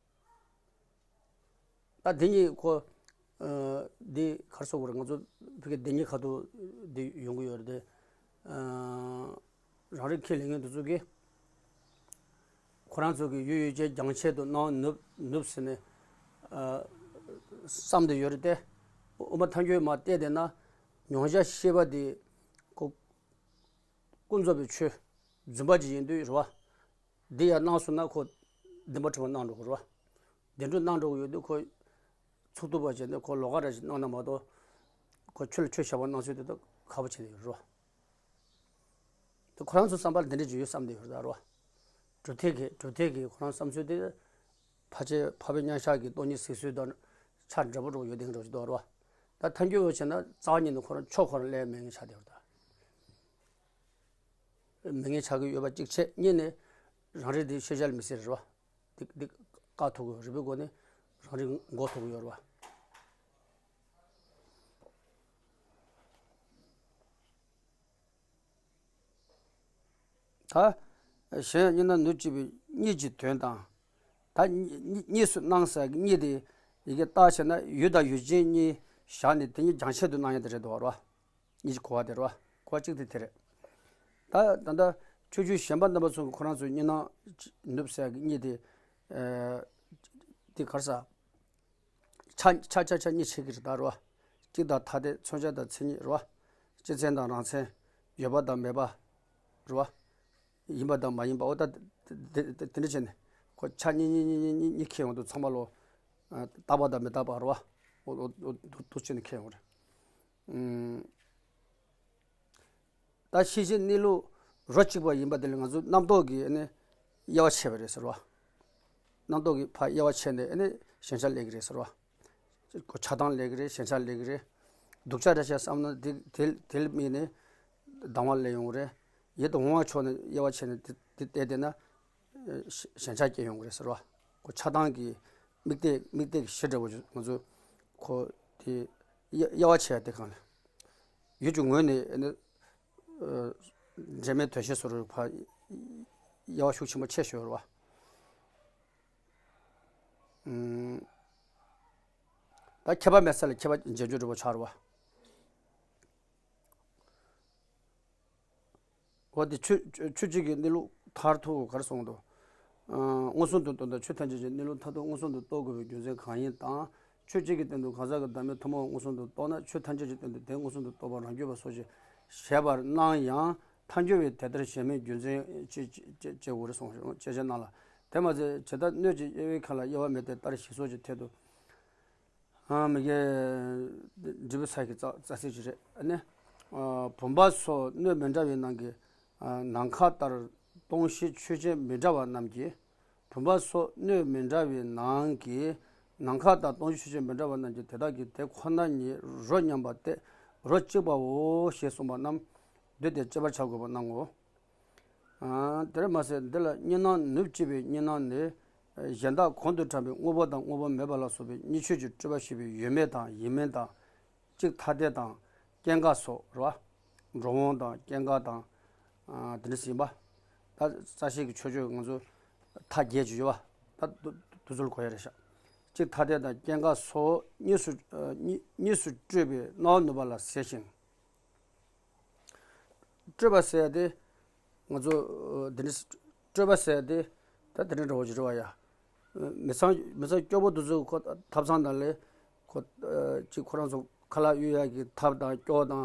ད་འདི་གཉིས་ཁོ་འདི་ག་རེ་ཟེར་དགོས་རེད། ང་ཚོ་ཕ་གི་འདི་གཉིས་ཁ་ཐུག་འདི་ཡོང་གི་ཡོད་རེད་དེ། རང་རིག་ཁས་ལེན་མཁན་དེ་ཚོ་གིས་ཁོ་རང་ཚོ་གི་ཡུལ་ཡུལ་ཅན་རྒྱང་ཆད་དུ་སྣང་ནུབ་ནུབ་ཟེར་ནས་བསམ་བསྡད་ཡོད་རེད་དེ། དབུ་མ་ཐལ་འགྱུར་མར་བལྟས་བསྡད་ན་མྱོང་བྱ་ཤེས་པ་དེ་ཁོ་ཀུན་རྫོབ་པའི་ཆོས་རྫུན་པ་ཅིག་ཡིན་དུས་རེད་བ། འདི་ཡར་སྣང་སོང་ན་ཁོ་བདེན་པ་གྲུབ་པ་སྣང་འགྲོ་གི་རེད་བ། བདེན་གྲུབ་སྣང་འགྲོ་གི་ཡོད་དུས་ཁོ་ཚུགས་ཐུབ་པ་བྱས་ནས་ཁོ་ལོགས་ཀ་ར་ཞིག་སྣང་ན་མ་གཏོགས་ཁོ་ཆོས་ལ་ཆོས་བཞག་པ་སྣང་ཚུལ་དེ་དག་ཁག་པོ་བྱས་ནས་ཡོད་རེད་བ། དེ་ཁོ་རང་ཚོ་བསམ་པར་འདི་འདྲ་ཅིག་ཡོད་བསམ་བསྡད་ཡོད་རེད་ད་རེད་བ། གྲུབ་མཐས་ཀྱི་གྲུབ་མཐས་ཀྱི་ཁོ་རང་བསམ་ཚུལ་དེ་ཕལ་ཆེར་འཕགས་པའི་མཉམ་གཞག་གི་སྟོང་ཉིད་གཟིགས་ཚུལ་དང་ཆ་འདྲ་པོ་འདྲ་པོ་ཡོད་དེ་འདྲ་ཅིག་འདུག་རེད་བ། ད་ཐལ་འགྱུར་བ་བྱས་ན་རྩ་བ་ཉིད་ནས་ཁོ་རང་ཕྱོགས་ཁོ་རང་སླེབས་མེད་ངེས་ཆགས་བསྡད་ཡོད་རེད་ད། མི་ངན་ཆགས་ཀྱི་ཡོད་པ་གཅིག་བྱས། གཉིས་ནས་རང་རིག་དེ་ཤེས་བྱ་ལ་མི་ཟེར་རེད་བ། འདི་འདི་བཀག་ཐུབ་ཀྱི་ཡོད་རེད་པའི་སྒོ་ནས་རང་རིག་འགོག་ཐུབ་ཀྱི་ཡོད་རེད་བ། ད་གཞན་གཉིས་སྣང་ནུབ་བྱེད་པའི་གཉིད་ཀྱི་དོན་དང་། ད་གཉིད་གཉིད་སུ་སྣང་ཟེར་གྱི་གཉིད་དེ་ཡི་གེ་བཏགས་བྱས་ན་ཡུལ་དང་ཡུལ་ཅན་གཉིས་བཞག་ནས་དེ་གཉིས་རྒྱང་ཆད་དུ་སྣང་ཡ་དེ་རེད་འདུག་བ། གཉིས་ཀྱི་གོ་བ་དེ་རེད་བ། གོ་བ་གཅིག་དེ་དེ་རེད། ད་ད་ལྟ་ཕྱོགས་བཅུའི་གཞན་པ་རྣམ་པ་ཚོ་གིས་ཁོ་རང་ཚོའི་གཉིད་སྣང་ནུབ་ཟེར་གྱི་གཉིད་དེ། ཨ། དེ་ག་རེ་ཟེར། ཆ་ཆ་ཆ་ཆ་གཉིས་ཕྱེ་གི་རེད་ད་རེད་བ། གཅིག་དང་ཐ་དད། མཚོན་བྱ་དང་མཚན་ཉིད་རེད་བ། སྤྱི་མཚན་དང་རང་མཚན། ཡོད་པ་དང་མེད་པ་རེད་བ། ཡིན་པ་དང་མ་ཡིན་པ། འོ་ད་དེ་དེ་དེ་འདྲ་བྱས་ནས་ཁོ་ཆ་གཉིས་གཉིས་གཉིས་གཉིས་གཉིས་ཁེལ་ཡོང་དུས་ཚང་མ་ལོ། ཨ། རྟག་པ་དང་མི་རྟག་པ་རེད་བ། འོ་འོ་འོ་འདུག་འདུག་བྱས་ནས་ཁེལ་ཡོང་རེད། ཨུམ། ད་ཤེས་བྱའི་གནས་ལུགས་རོ་གཅིག་པ་ཡིན་པ་དེ་ལ་ང་ཚོ་རྣམ་རྟོག་གིས་ནི་དབྱེ་བ་ཕྱེ་བ་རེད་ཟེར་བ། རྣམ་རྟོག་གིས་ཕར་དབྱེ་བ་ཕྱེ་ནས་ནི་ཞེན་ཆགས་སླེབས་ཀྱི་རེད་ཟེར་བ། ཁོ་ཆགས་སྡང་སླེབས་ཀྱི་རེད། ཞེན་ཆགས་སླེབས་ཀྱི་རེད། སྡུག་ཅག་འདྲ་ཆགས་བསམ་ན་དེ་དེ་དེ་ལ་དམིགས་ནས་སྡང་བ་སླེབས་ཡོང་གི་རེད། ཡིད་དུ་འོང་བ་ཕྱོགས་ནས་དབྱེ་བ་ཕྱེ་ནས་དེ་དེ་བལྟས་བསྡད་ན་ཞེན་ཆགས་སྐྱེ་ཡོང་གི་རེད་ཟེར་བ། ཁོ་ཆགས་སྡང་གི་དམིགས་གཏད་དམིགས་གཏད་ཀྱི་གཞི་འདྲ་བོ་ང་ཚོ་ཁོ་དེ་དབྱེ་དབྱེ་བ་ཕྱེ་ཡ་དེ་གང་ལ། ཡུལ་གྱི་ངོས་ནས་ནི། ཨ། འབྲེལ་མེད་དོན་ཤེས་སོགས་ལ་ཕར་དབྱེ་བ་ཤུགས་ཆེན་པོ་ཕྱེ་ཤོར་བ། ཨུམ། ད་ཁྱད་པར་མེད་ས་ལ་ཁྱད་པར་འབྱེད་འཇོག་འདྲ་པོ་ཆགས་རེད་བ། འོ་དེ་ཆོས་ཆོས་ཆོས་ཅིག་གི་གནས་ལུགས་མཐར་ཐུག་ག་རེ་གསུངས་འདུག་མངོན་སུམ་དུ་རྟོགས་དང་ཆོས་ཐམས་ཅད་ཀྱི་གནས་ལུགས་མཐར་ཐུག་མངོན་སུམ་དུ་རྟོགས་དགོས་པའི་རྒྱུ་མཚན་གང་ཡིན་དང་། ཆོས་གཅིག་གི་སྟེང་དུ་གང་ཟག་གི་བདག་མེད་ཐུན་མོང་བ་མངོན་སུམ་དུ་རྟོགས་ན་ཆོས་ཐམས་ཅད་ཀྱི་སྟེང་དུ་དེ་མངོན་སུམ་དུ་རྟོགས་པ་རང་རྒྱུད་པ་སོགས་ཀྱི་བཤད་པར་སྣང་ཡང་། ཐལ་འགྱུར་བས་དེ་ལྟར་བཞེད་མེད་རྒྱུ་མཚན་ཅི་ཅི་ཅི་ཅི་འོ་རེ་གསུངས་ཤིང་དཔྱད་བྱ་རྣམས་ལ། དེ་མ་ཟད་ཇི་ལྟར་སྣོད་ཀྱི་དབྱེ་བའི་ཁ་ལ་དབྱེ་བ་མེད་དེ་ལྟར་ཞེས་སོགས་ཀྱི་ཐད་དུ། ཨ་མི་དགེ་འབྲས་བུ་ཚ་གི་རྩ་རྩ་ཚིག་ཅིག་རེད། ཨ་ནི། ཨ་བུམ་པ་སོགས་སྣོད་མི་འདྲ་བའི་ནང་གི། ཨ་ནམ་མཁའ་ལྟར་སྟོང་བཞི་ཆོས་ཅན་མི་འདྲ་བ་རྣམས་ཀྱིས། བུམ་པ་སོགས་སྣོད་མི་འདྲ་བའི་ནང་གི། ནམ་མཁའ་ལྟར་སྟོང་བཞི་ཆོས་ཅན་མི་འདྲ་བ་རྣམས་ཀྱིས་དེ་དག་གི་དེ་ཁོ་ན་ཉིད་རོ་མཉམ་པ་སྟེ་རོ་གཅིག་པའོ་ཞེས་གསུངས་པ་རྣམས་བསྡུས་ཏེ་དཔྱད་པར་བྱ་དགོས་པ་སྣང་ངོ་། ཨ་དེར་མ་ཟད་འདི་ལ་གཉིས་སྣང་ནུབ་ཅེས་པའི་གཉིས་སྣང་ནི། གཞན་དག་གོང་དུ་དྲངས་པའི་དངོས་པོ་དང་དངོས་པོ་མེད་པ་ལ་སོགས་པའི་གཉིས་ཆོས་ཀྱི་སྤྲོས་པ་ཞེས་པའི་ཡོད་མེད་དང་ཡིན་མིན་དང་། གཅིག་ཐ་དད་དང་སྐྱེ་འགག་སོགས་རེད་བ། འགྲོ་འོང་དང་སྐྱེ་འགག་དང་། ཨ་དེ་འདྲ་ཡིན་པ། ད་རྩ་ཤེས་ཀྱི་ཕྱོགས་ཆོས་ང་ཚོ་མཐའ་རྒྱས་ཀྱི་ཡོད་པ། ད་དུ་དུ་ཚོད་གོ་ཡ་རེད་ཤག་གཅིག་ཐ་དད་དང་སྐྱེ་འགག་སོགས་གཉིས་སུ་ཨ་གཉིས་གཉིས་སུ་སྤྲོས་པའི་སྣང་བ་ནུབ་པ་ལ་ཟེར་ཞིང་། སྤྲོས་པ་ཟེར་ཡ་དེ། ང་ཚོ་འདི་འདྲ་སྤྲོས་པ་ཟེར་ཡ་དེ། ད་འདི་འདྲ་འདྲ་བོ་ཅིག་རེད་བ་ཡ། མི་ཚང་མི་ཚང་སྐྱོ་པོ་དེ་ཚོ་ཁོ་ཐབ་ཚང་ནང་ལས་ཁོ་ཅིག་ཁོ་རང་ཚོ་ཁ་ལག་གཡུག་ཡ་གི་ཐབ་དང་སྐྱོགས་དང་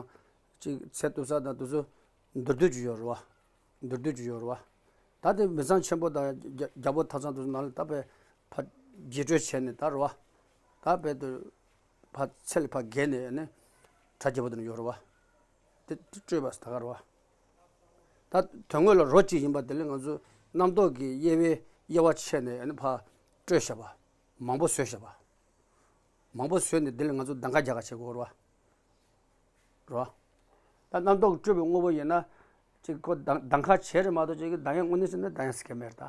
ཅིག་ཚེ་གཏུབ་ས་དང་དེ་ཚོ་མདོར་བསྡུས་ཅིག་ཡོད་རེད་བ། མདོར་བསྡུས་ཅིག་ཡོད་རེད་བ། ད་དེ་མི་ཚང་ཆེན་པོ་དང་རྒྱ་རྒྱལ་པོ་ཐབ་ཚང་དེ་ཚོ་ནང་ལ་ད་བས་ཕ་རྒྱས་སྤྲོས་བྱས་ནས་ད་རེད་བ། ད་བས་དུ་ཕ་ཚད་ལ་ཕ་རྒས་ནས་ནས་གྲ་རྒྱས་པོ་དེ་ནས་ཡོད་རེད་བ། དེ་དེ་སྤྲོས་པ་ཟེར་ད་ག་རེད་བ། ད་དོན་དངོས་ལ་རོ་གཅིག་ཡིན་པ་དེ་ལས་ང་ཚོ་རྣམ་རྟོག་གི་དབྱེ་བའི་དབྱེ་བ་ཕྱེ་ནས་ཨ་ནི་ཕར་སྤྲོས་བཞག་པ། མང་པོ་བཟོས་བཞག་པ། མང་པོ་བཟོས་ནས་དེ་ལས་ང་ཚོ་གདམ་ག་རྒྱག་ག་བྱེད་དགོས་རེད་བ། རེད་བ། ད་རྣམ་རྟོག་གི་སྤྲོས་པའི་དངོས་པོ་ཡིན་ན་ཅིག་ཁོ་གདམ་གདམ་ག་བྱེད་རེད་མ་གཏོགས་ཅིག་གི་གདམ་ཡ་དངོས་གནས་ཟེར་ན་གདམ་ཡ་ཟེར་གི་མེད་རེད་ད།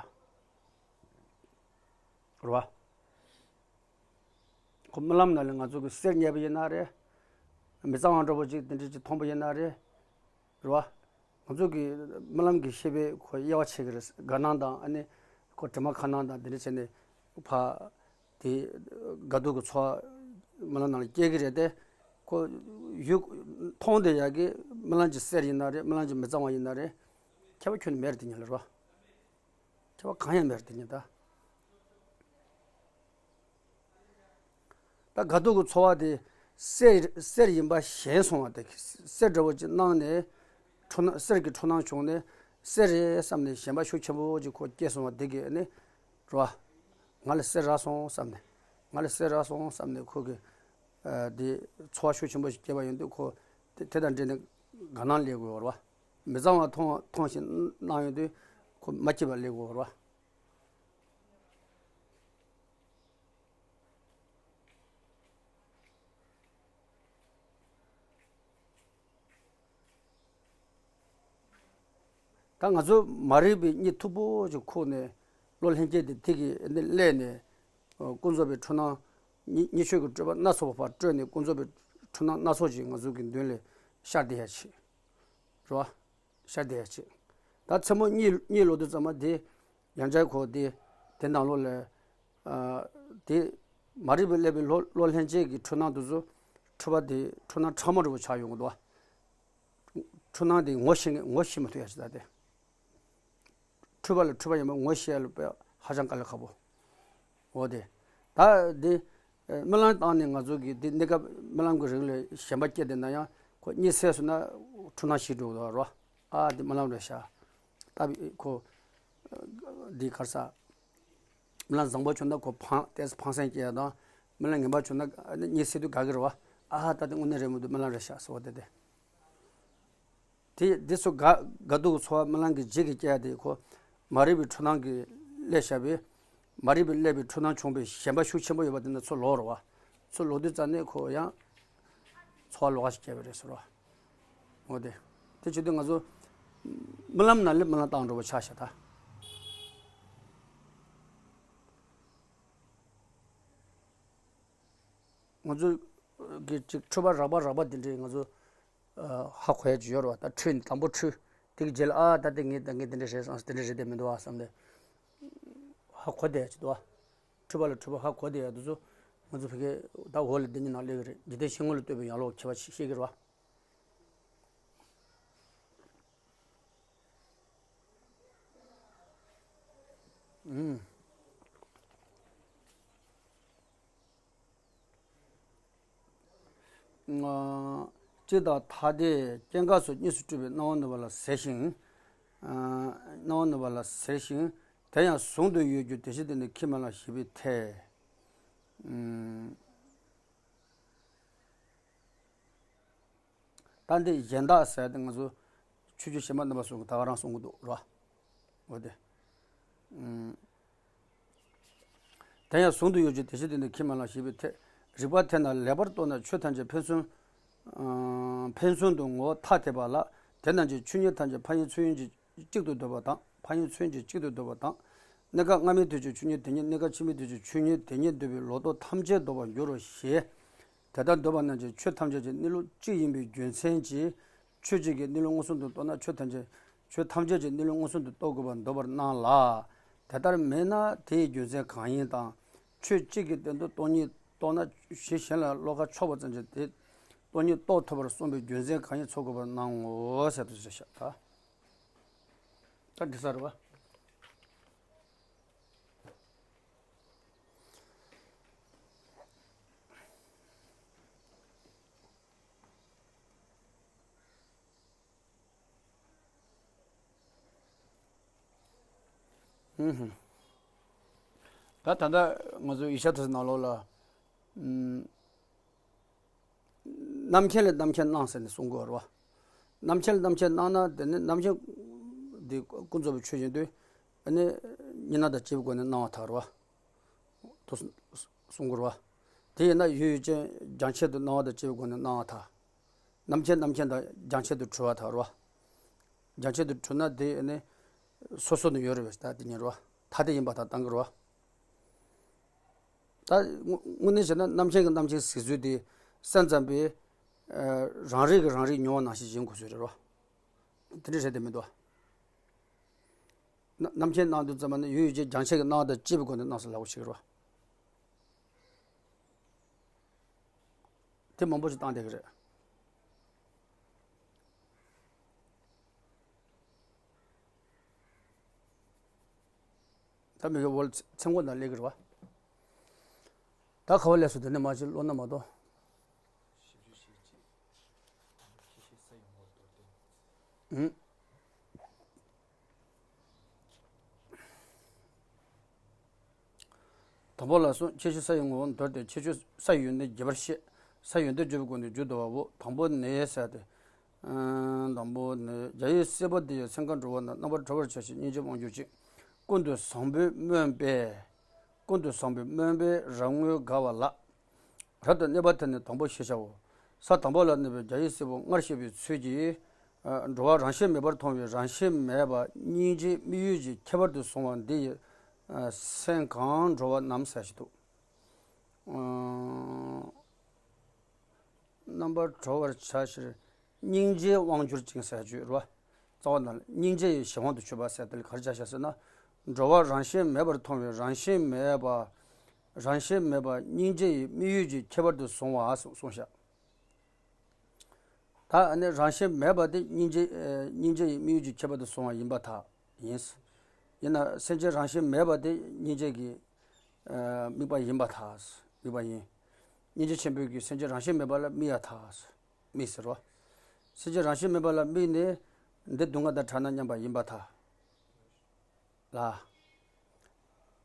རེད་བ། ཁོ་རྨི་ལམ་ནང་ལ་ང་ཚོ་གི་གསེར་རྙེད་པ་ཡིན་ན་རེད། མི་གཙང་བ་འདྲ་པོ་ཅིག་དེ་འདྲ་ཅིག་མཐོང་པ་ཡིན་ན་རེད། རེད་བ། ང་ཚོ་གི་རྨི་ལམ་གྱི་ཤེས་པས་ཁོ་དབྱེ་བ་ཕྱེ་གི་རེད། དགའ་སྣང་དང་ཨ་ནི་ཁོ་དྲི་མ་ཁ་སྣང་དང་དེ་འདྲ་བྱས་ནས་ཕ་དེ་དགའ་སྡུག་གི་ཚོར་བ་རྨི་ལམ་ནང་ལ་སྐྱེ་གི་རེད་དེ། ཁོ་ཡུལ་མཐོང་བསྡད་ཡག་གི་རྨི་ལམ་གྱི་གསེར་ཡིན་ན་རེད། རྨི་ལམ་གྱི་མི་གཙང་བ་ཡིན་ན་རེད། ཁྱད་པར་ཁྱོན་ནས་མེད་རེད་དེ་ཉིད་ལ་རེད་བ། ཁྱད་པར་གང་ཡང་མེད་རེད་དེ་ཉིད་ད། ད་དགའ་སྡུག་གི་ཚོར་བ་དེ་གསེར་གསེར་ཡིན་པ་ཞེན་སོང་བ་དེ། གསེར་འདྲ་བོ་ཅིག་སྣང་ནས་འཁྲུལ་སྣང་། གསེར་གྱི་འཁྲུལ་སྣང་བྱུང་ནས་གསེར་རེད་བསམ་ནས་ཞེན་པ་ཤུགས་ཆེན་པོ་ཅིག་ཁོ་སྐྱེས་སོང་བ་དེ་གིས་ནི་རེད་བ། ང་ལ་གསེར་རག་སོང་བསམ་ནས། ང་ལ་གསེར་རག་སོང་བསམ་ནས་ཁོ་གི་ཨ་དེ་ཚོར་བ་ཤུགས་ཆེན་པོ་ཞིག་སྐྱེས་པ་ཡིན་དུས་ཁོ་དེ་དེ་དང་འབྲེལ་ནས་དགའ་སྣང་སླེབས་དགོས་རེད་བ། མི་གཙང་བ་མཐོང་མཐོང་ཞིང་སྣང་ཡོང་དུས་ཁོ་མ་སྐྱིད་པ་སླེབས་དགོས་རེད་བ། ད་ང་ཚོ་མ་རིག་པའི་གཉིད་མཐུག་པོ་ཞིག་ཁུག་ནས་བློ་ལྷན་སྐྱེས་དེ་དེ་གི་ནི་སླད་ནས་ཀུན་རྫོབ་པའི་འཁྲུལ་སྣང་གཉིས་གཉིས་ཆོས་ཀྱི་སྤྲོས་པ་སྣ་ཚོགས་པ་སྤྲོས་ནས་ཀུན་རྫོབ་པའི་འཁྲུལ་སྣང་སྣ་ཚོགས་ཤིག་ང་ཚོ་གི་མདུན་ལ་ཤར་བསྡད་ཡ་ཆེ། རེད་བ། ཤར་བསྡད་ཡ་ཆེ། ད་མཚན་མོ་གཉིད་གཉིད་ལོག་དུས་ཙམ་པ་དེ་ཡང་བསྐྱར་ཁོ་དེ་དེ་ནང་ལོགས་ལ་ཨ་དེ་མ་རིག་པས་བསླད་པའི་བློ་བློ་ལྷན་སྐྱེས་ཀྱི་འཁྲུལ་སྣང་དེ་ཚོ་འཁྲུལ་པ་དེ་འཁྲུལ་སྣང་ཕྲ་མོ་འདྲ་བོ་ཆགས་ཡོང་གི་འདུག་བ། འཁྲུལ་སྣང་དེ་ངོ་ཤེས་ངོ་ཤེས་མི་ཐུབ་ཡ་ཞིག་ད་དེ། འཁྲུལ་པ་ལ་འཁྲུལ་པ་ཡིན་པ་ངོ་ཤེས་ཡ་ལ་དཔེ་ཧ་ཅང་དཀའ་ལས་ཁག་པོ། འོ་དེ། ད་དེ་རྨི་ལམ་བཏང་ནས་ང་ཚོ་གི་དེ་གནས་སྐབས་རྨི་ལམ་གྱི་རིང་ལ་ཞེན་པ་སྐྱེས་བསྡད་ན་ཡང་ཁོ་གཉིད་སད་སོང་ན་འཁྲུལ་སྣང་ཞིག་འགྲོ་གི་འདུག་རོ། ཨ་དེ་རྨི་ལམ་རེད་ཤག་ད་ཁོ་དེ་གར་ས། རྨི་ལམ་བཟང་པོ་བྱུང་ན་ཁོ་ཕངས་ཏོག་ཙམ་ཕངས་སེམས་སྐྱེ་ཡ་དང་། རྨི་ལམ་ངན་པ་བྱུང་ན་ཨ་ནི་གཉིད་སད་དུས་དགའ་གི་རེད་བ། ཨ་ཧ་ད་དེ་དངོས་གནས་རེད་མི་འདུག་རྨི་ལམ་རེད་ཤག་ཟེར་བ་དེ་དེ། དེ་དེ་ཚོ་དགའ་དགའ་སྡུག་གི་ཚོར་བ་རྨི་ལམ་གྱི་རྗེས་ཀྱི་སྐྱེ་ཡ་དེ་ཁོ་མ་རིག་པའི་འཁྲུལ་སྣང་གིས་བསླད་བཞག་པའི། མ་རིག་པས་བསླད་པའི་འཁྲུལ་སྣང་བྱུང་བའི་ཞེན་པ་ཤུགས་ཆེན་པོ་ཡོད་པ་དེ་ནི་ཚུར་ལོག་རེད་བ། ཚུར་ལོག་དུས་ཙམ་ནས་ཁོ་ཡང་ཚོར་བ་ལོགས་ཀ་ཞིག་སྐྱེ་བ་རེད་ཟེར་བ། འོ་དེ། དེ་བྱེད་དུས་ང་ཚོ་རྨི་ལམ་ནང་ལ་རྨི་ལམ་བཏང་འགྲོ་བ་ཆགས་ཤག་ད། ང་ཚོ་གི་ཅིག་འཁྲུལ་པ་རགས་པ་རགས་པ་དེ་འདྲའི་ང་ཚོ་ཨ་ཧ་གོ་ཡ་ཅིག་ཡོད་རེད་བ། ད་འཁྲུལ་ནས་དང་པོ་འཁྲུལ། དེ་གི་རྗེས་ལ་ཨ་ད་དེ་ངས་ད་ངས་དེ་འདྲ་རེད་བསམ། དེ་འདྲ་རེད་དེ་མི་འདུག་ཨ་བསམ་ནས་ཧ་གོ་བསྡད་ཡ་ཅིག་འདུག་བ། འཁྲུལ་པ་ལ་འཁྲུལ་པ་ཧ་གོ་བསྡད་ཡ་དེ་ཚོ་ང་ཚོ་ཕ་གི་ད་འོག་ལ་འདི་གཉིས་ནང་སླེབས་ཀྱི་རེད། འཇིག་རྟེན་ཤིང་ངོ་ལ་ལྟོས་པའི་ཡན་ལག་ཁྱད་པར་ཤེས་ཀྱི་རེད་བ། ཨུམ། ཨ། སྤྱི་དང་ཐ་དད་སྐྱེ་འགག་སོགས་གཉིས་སུ་སྤྲུལ་པའི་སྣང་བ་ནུབ་པ་ལ་ཟེར་ཞིང་། ཨ། སྣང་བ་ནུབ་པ་ལ་ཟེར་ཞིང་། དེ་ཡང་ཟུང་དུ་ཡོད་རྒྱུ་དེ་བཞིན་དུ་ནི་ཁས་མི་བླངས་ཞེས་པའི་ཐད། ཨུམ། ད་འདི་གཞན་དག་ཟེར་ཏེ་ང་ཚོ་ཆོས་བརྒྱུད་གཞན་པ་རྣམ་པ་སོགས་ཀྱིས་ད་ག་རང་གསུང་གི་འདུག་ར། འོ་དེ། ཨུམ། དེ་ཡང་ཟུང་དུ་ཡོད་ཀྱང་དེ་བཞིན་དུ་ནི་ཁས་མི་བླངས་ཞེས་པའི་ཐད། རིགས་པ་དེས་ན་ལེགས་པར་རྟོགས་ན་ཆོས་ཐམས་ཅད་ཕན་ཚུན། ཨུམ། ཕན་ཚུན་དུ་ངོ་བོ་ཐ་དད་པ་ལ། དེ་རྣམས་ཀྱི་ཆོས་ཉིད་ཐམས་ཅད་ཕན་ཡོན་མཚོན་ཡོན་གྱི་གཅིག་ཏུ་འདོད་པ་དང་། ཕན་ཡོན་མཚོན་གྱི་གཅིག་ཏུ་འདོད་པ་དང་། གནས་སྐབས་སྔ་མའི་དུས་ཀྱི་ཆོས་ཉིད་དེ་ཉིད་གནས་སྐབས་ཕྱི་མའི་དུས་ཀྱི་ཆོས་ཉིད་དེ་ཉིད་འདོད་པའི་ལོག་རྟོག་ཐམས་ཅད་ལྡོག་པར་འགྱུར་རོ་ཞེས། དེ་ལྟར་འདོད་པ་རྣམས་ཀྱི་ཆོས་ཐམས་ཅད་ཀྱི་གནས་ལུགས་གཅིག་ཡིན་པའི་རྒྱུ་མཚན་གྱིས། ཆོས་གཅིག་གི་གནས་ལུགས་མངོན་སུམ་དུ་རྟོགས་ན་ཆོས་ཐམས་ཅད། ཆོས་ཐམས་ཅད་ཀྱི་གནས་ལུགས་མངོན་སུམ་དུ་རྟོགས་དགོས་པར་འདོད་པར་སྣང་ལ། དེ་ལྟར་མེད་ན་དེའི་རྒྱུ་མཚན་གང་ཡིན་དང་། ཆོས་གཅིག་གི་སྟེང་དུ་སྟོང་ཉིད་རྟོགས་ན་གཞི་གཞན་ལ་བློ་ཁ་ཕྱོགས་པ་ཙམ་གྱིས་དེ་སྟོང་ཉིད་རྟོགས་ཐུབ་པར་གསུངས་པའི་རྒྱུ་མཚན་གང་ཡིན་འཚོལ་དགོས་པར་སྣང་ངོ་ཟེར་དུ་ཟེར་ཤག་ད། ད་འདི་ས་རེད་བ། ཧུམ་ཧུམ། ད་ད་ལྟ་ང་ཚོ་ཡིག་ཆ་དེ་ནང་ལོགས་ལ། ཨུམ། རྣམ་མཁྱེན་ལས་རྣམ་མཁྱེན་སྣང་ཟེར་ནས་གསུང་གི་ཡོད་རེད་བ། རྣམ་མཁྱེན་ལས་རྣམ་མཁྱེན་སྣང་ན་དེ་ནི་རྣམ་མཁྱེན་འདི་ཀུན་རྫོབ་པའི་ཆོས་ཡིན་དུས། ཨ་ནི་གཉིས་སྣང་དང་བཅས་པའི་སྒོ་ནས་སྣང་བ་དག་རེད་བ། དུ་གསུང་གི་རེད་བ། དེ་ཡིན་ན་ཡུལ་ཡུལ་ཅན་རྒྱང་ཆད་དུ་སྣང་བ་དང་བཅས་པའི་སྒོ་ནས་སྣང་བ་དག་རྣམ་མཁྱེན་རྣམ་མཁྱེན་དང་རྒྱང་ཆད་དུ་གྲོལ་བ་དག་རེད་བ། རྒྱང་ཆད་དུ་གྲོལ་ན་དེ་ནི་སོ་སོ་ནས་ཡོད་རེད་པས། ད་དེ་ཉིད་རེད་བ། ཐ་དད་ཡིན་པ་དང་བཏང་གི་རེད་བ། ད་དངོས་དངོས་གནས་བྱས་ན་རྣམ་མཁྱེན་གྱི་རྣམ་མཁྱེན་ཟེར་ཚུལ་དེ་སེམས་ཙམ་པས་ཨ་རང་རིག་གིས་རང་རིག་མྱོང་བ་ནང་བཞིན་ཡིན་དགོས་ཚུལ་རེད་བ། དེ་འདྲ་རེད་དེ་མི་འདུག་བ། རྣམ་རྣམ་མཁྱེན་སྣང་དུས་ཙམ་པ་ནི་ཡུལ་ཡུལ་ཅན་རྒྱང་ཆད་ཀྱི་སྣང་བ་དང་བཅས་པའི་སྒོ་ནས་སྣང་ཟེར་ལབ་དགོས་ཤིག་རེད་བ། དེ་མང་པོ་ཞིག་བཏང་བསྡད་ཀྱི་རེད། ད་མི་གི་འོལ་ཚེ་མགོ་ན་སླེབས་ཀྱི་རེད་བ། ད་ག་བ་སླེབས་སོང་། དེ་ནས་མ་ཅིག་ཀློག་ན་མ་གཏོགས། ཨུམ། དང་པོ་ལ་སོགས་ཁྱད་ཆོས་ས་ཡི་ངོ་བོ་མདོར་བསྟན། ཁྱད་ཆོས་ས་ཡི་ཡོན་ཏན་རྒྱས་པར་བཤད། ས་ཡི་ཡོན་ཏན་བརྗོད་པའི་སྒོ་ནས་རྒྱུ་དུ་བའོ། དང་པོ་ནི་ཟེར་ཏེ། ཨ། དང་པོ་ནི། རྒྱ་ཡི་སྲས་པོ་འདི་ཡི། སེམས་ཁམས་འགྲོ་བ་རྣམས། རྣམ་པར་གྲོལ་བར་བྱ་ཞིང་། སྙིང་རྗེ་དབང་གྱུར་ཅིང་། ཀུན་ཏུ་བཟང་པོས་སྨོན་པས། ཀུན་ཏུ་བཟང་པོས་སྨོན་པས་རབ་དངོས་དགའ་བ་ལགས། རབ་ཏུ་གནས་པ་དེ་ནི་དང་པོ་ཞེས་བྱའོ། ས་དང་པོ་ལ་གནས་པའི་རྒྱ་ཡི་སྲས་པོ་སྔར་བཤད་པའི་ཚུལ་གྱིས། ཨ། འགྲོ་བ་རང་བཞིན་མེད་པར་མཐོང་བའི་རང་བཞིན་མེད་པ་སྙིང་རྗེ་དམིགས་ཡུལ་གྱི་ཁྱད་པར་དུ་བཟུང་བ་འདི་ཡི། ཨ། སེམས་གང་འགྲོ་བ་རྣམས་ཟེར་ཞིག་འདུག་ཨ། རྣམ་པར་གྲོལ་བར་བྱ་ཕྱིར། སྙིང་རྗེའི་དབང་གྱུར་ཅིང་ཟེར་རྒྱུ་རེད་བ། རྩ་བ་ནས་སྙིང་རྗེ་ཡི་གཞན་དབང་དུ་གྱུར་པ་ཟེར་དེ་ལ་ག་རེ་བྱ་བྱ་ཟེར་ན། འགྲོ་བ་རང་བཞིན་མེད་པར་མཐོང་བའི་རང་བཞིན་མེད་པ། རང་བཞིན་མེད་པ་སྙིང་རྗེ་ཡི་དམིགས་ཡུལ་གྱི་ཁྱད་པར་དུ་བཟུང་བ་གསུངས་བཞག་ད་ཨ་ནི་རང་བཞིན་མེད་པ་དེ་སྙིང་རྗེ། ཨ། སྙིང་རྗེ་ཡི་དམིགས་ཡུལ་གྱི་ཁྱད་པར་དུ་བཟུང་བ་ཡིན་པར་ཐལ། ཡིན། ཡིན་ན་སེམས་ཅན་རང་བཞིན་མེད་པ་དེ་སྙིང་རྗེ་གི། ཨ། དམིགས་པ་ཡིན་པར་ཐལ། དམིགས་པ་ཡིན། སྙིང་རྗེ་ཆེན་པོས་ཀྱི་སེམས་ཅན་རང་བཞིན་མེད་པ་ལ་དམིགས་ཡ་ཐལ། དམིགས་ཟེར་རོ། སེམས་ཅན་རང་བཞིན་མེད་པ་ལ་དམིགས་ནས་འདི་སྡུག་བསྔལ་དང་བྲལ་ན་སྙམ་པ་ཡིན་པར་ཐལ། ལ།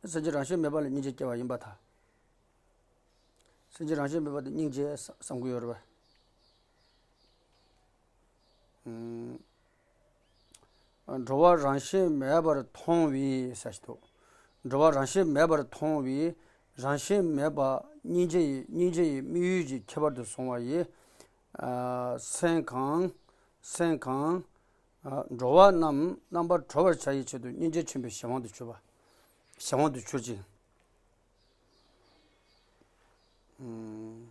སེམས་ཅན་རང་བཞིན་མེད་པ་ལ་སྙིང་རྗེ་སྐྱེ་བ་ཡིན་པར་ཐལ། སེམས་ཅན་རང་བཞིན་མེད་པ་དེ་སྙིང་རྗེ་བསམ་གྱི་ཡོད་རེད་པ། ཨུམ། འགྲོ་བ་རང་བཞིན་མེད་པར་མཐོང་བའི་ཟེར་ཞིག་འདུག་འགྲོ་བ་རང་བཞིན་མེད་པར་མཐོང་བའི་རང་བཞིན་མེད་པ་སྙིང་རྗེ་ཡི། སྙིང་རྗེ་ཡི་དམིགས་ཡུལ་གྱི་ཁྱད་པར་དུ་བཟུང་བ་ཡི། ཨ། སེམས་གང་། སེམས་གང་། ཨ། འགྲོ་བ་རྣམས་རྣམ་པར་གྲོལ་བར་བྱ་བའི་ཆེད་དུ་སྙིང་རྗེ་ཆེན་པོའི་གཞན་དབང་དུ་གྱུར་པ། གཞན་དབང་དུ་གྱུར་ཅིང་། ཨུམ།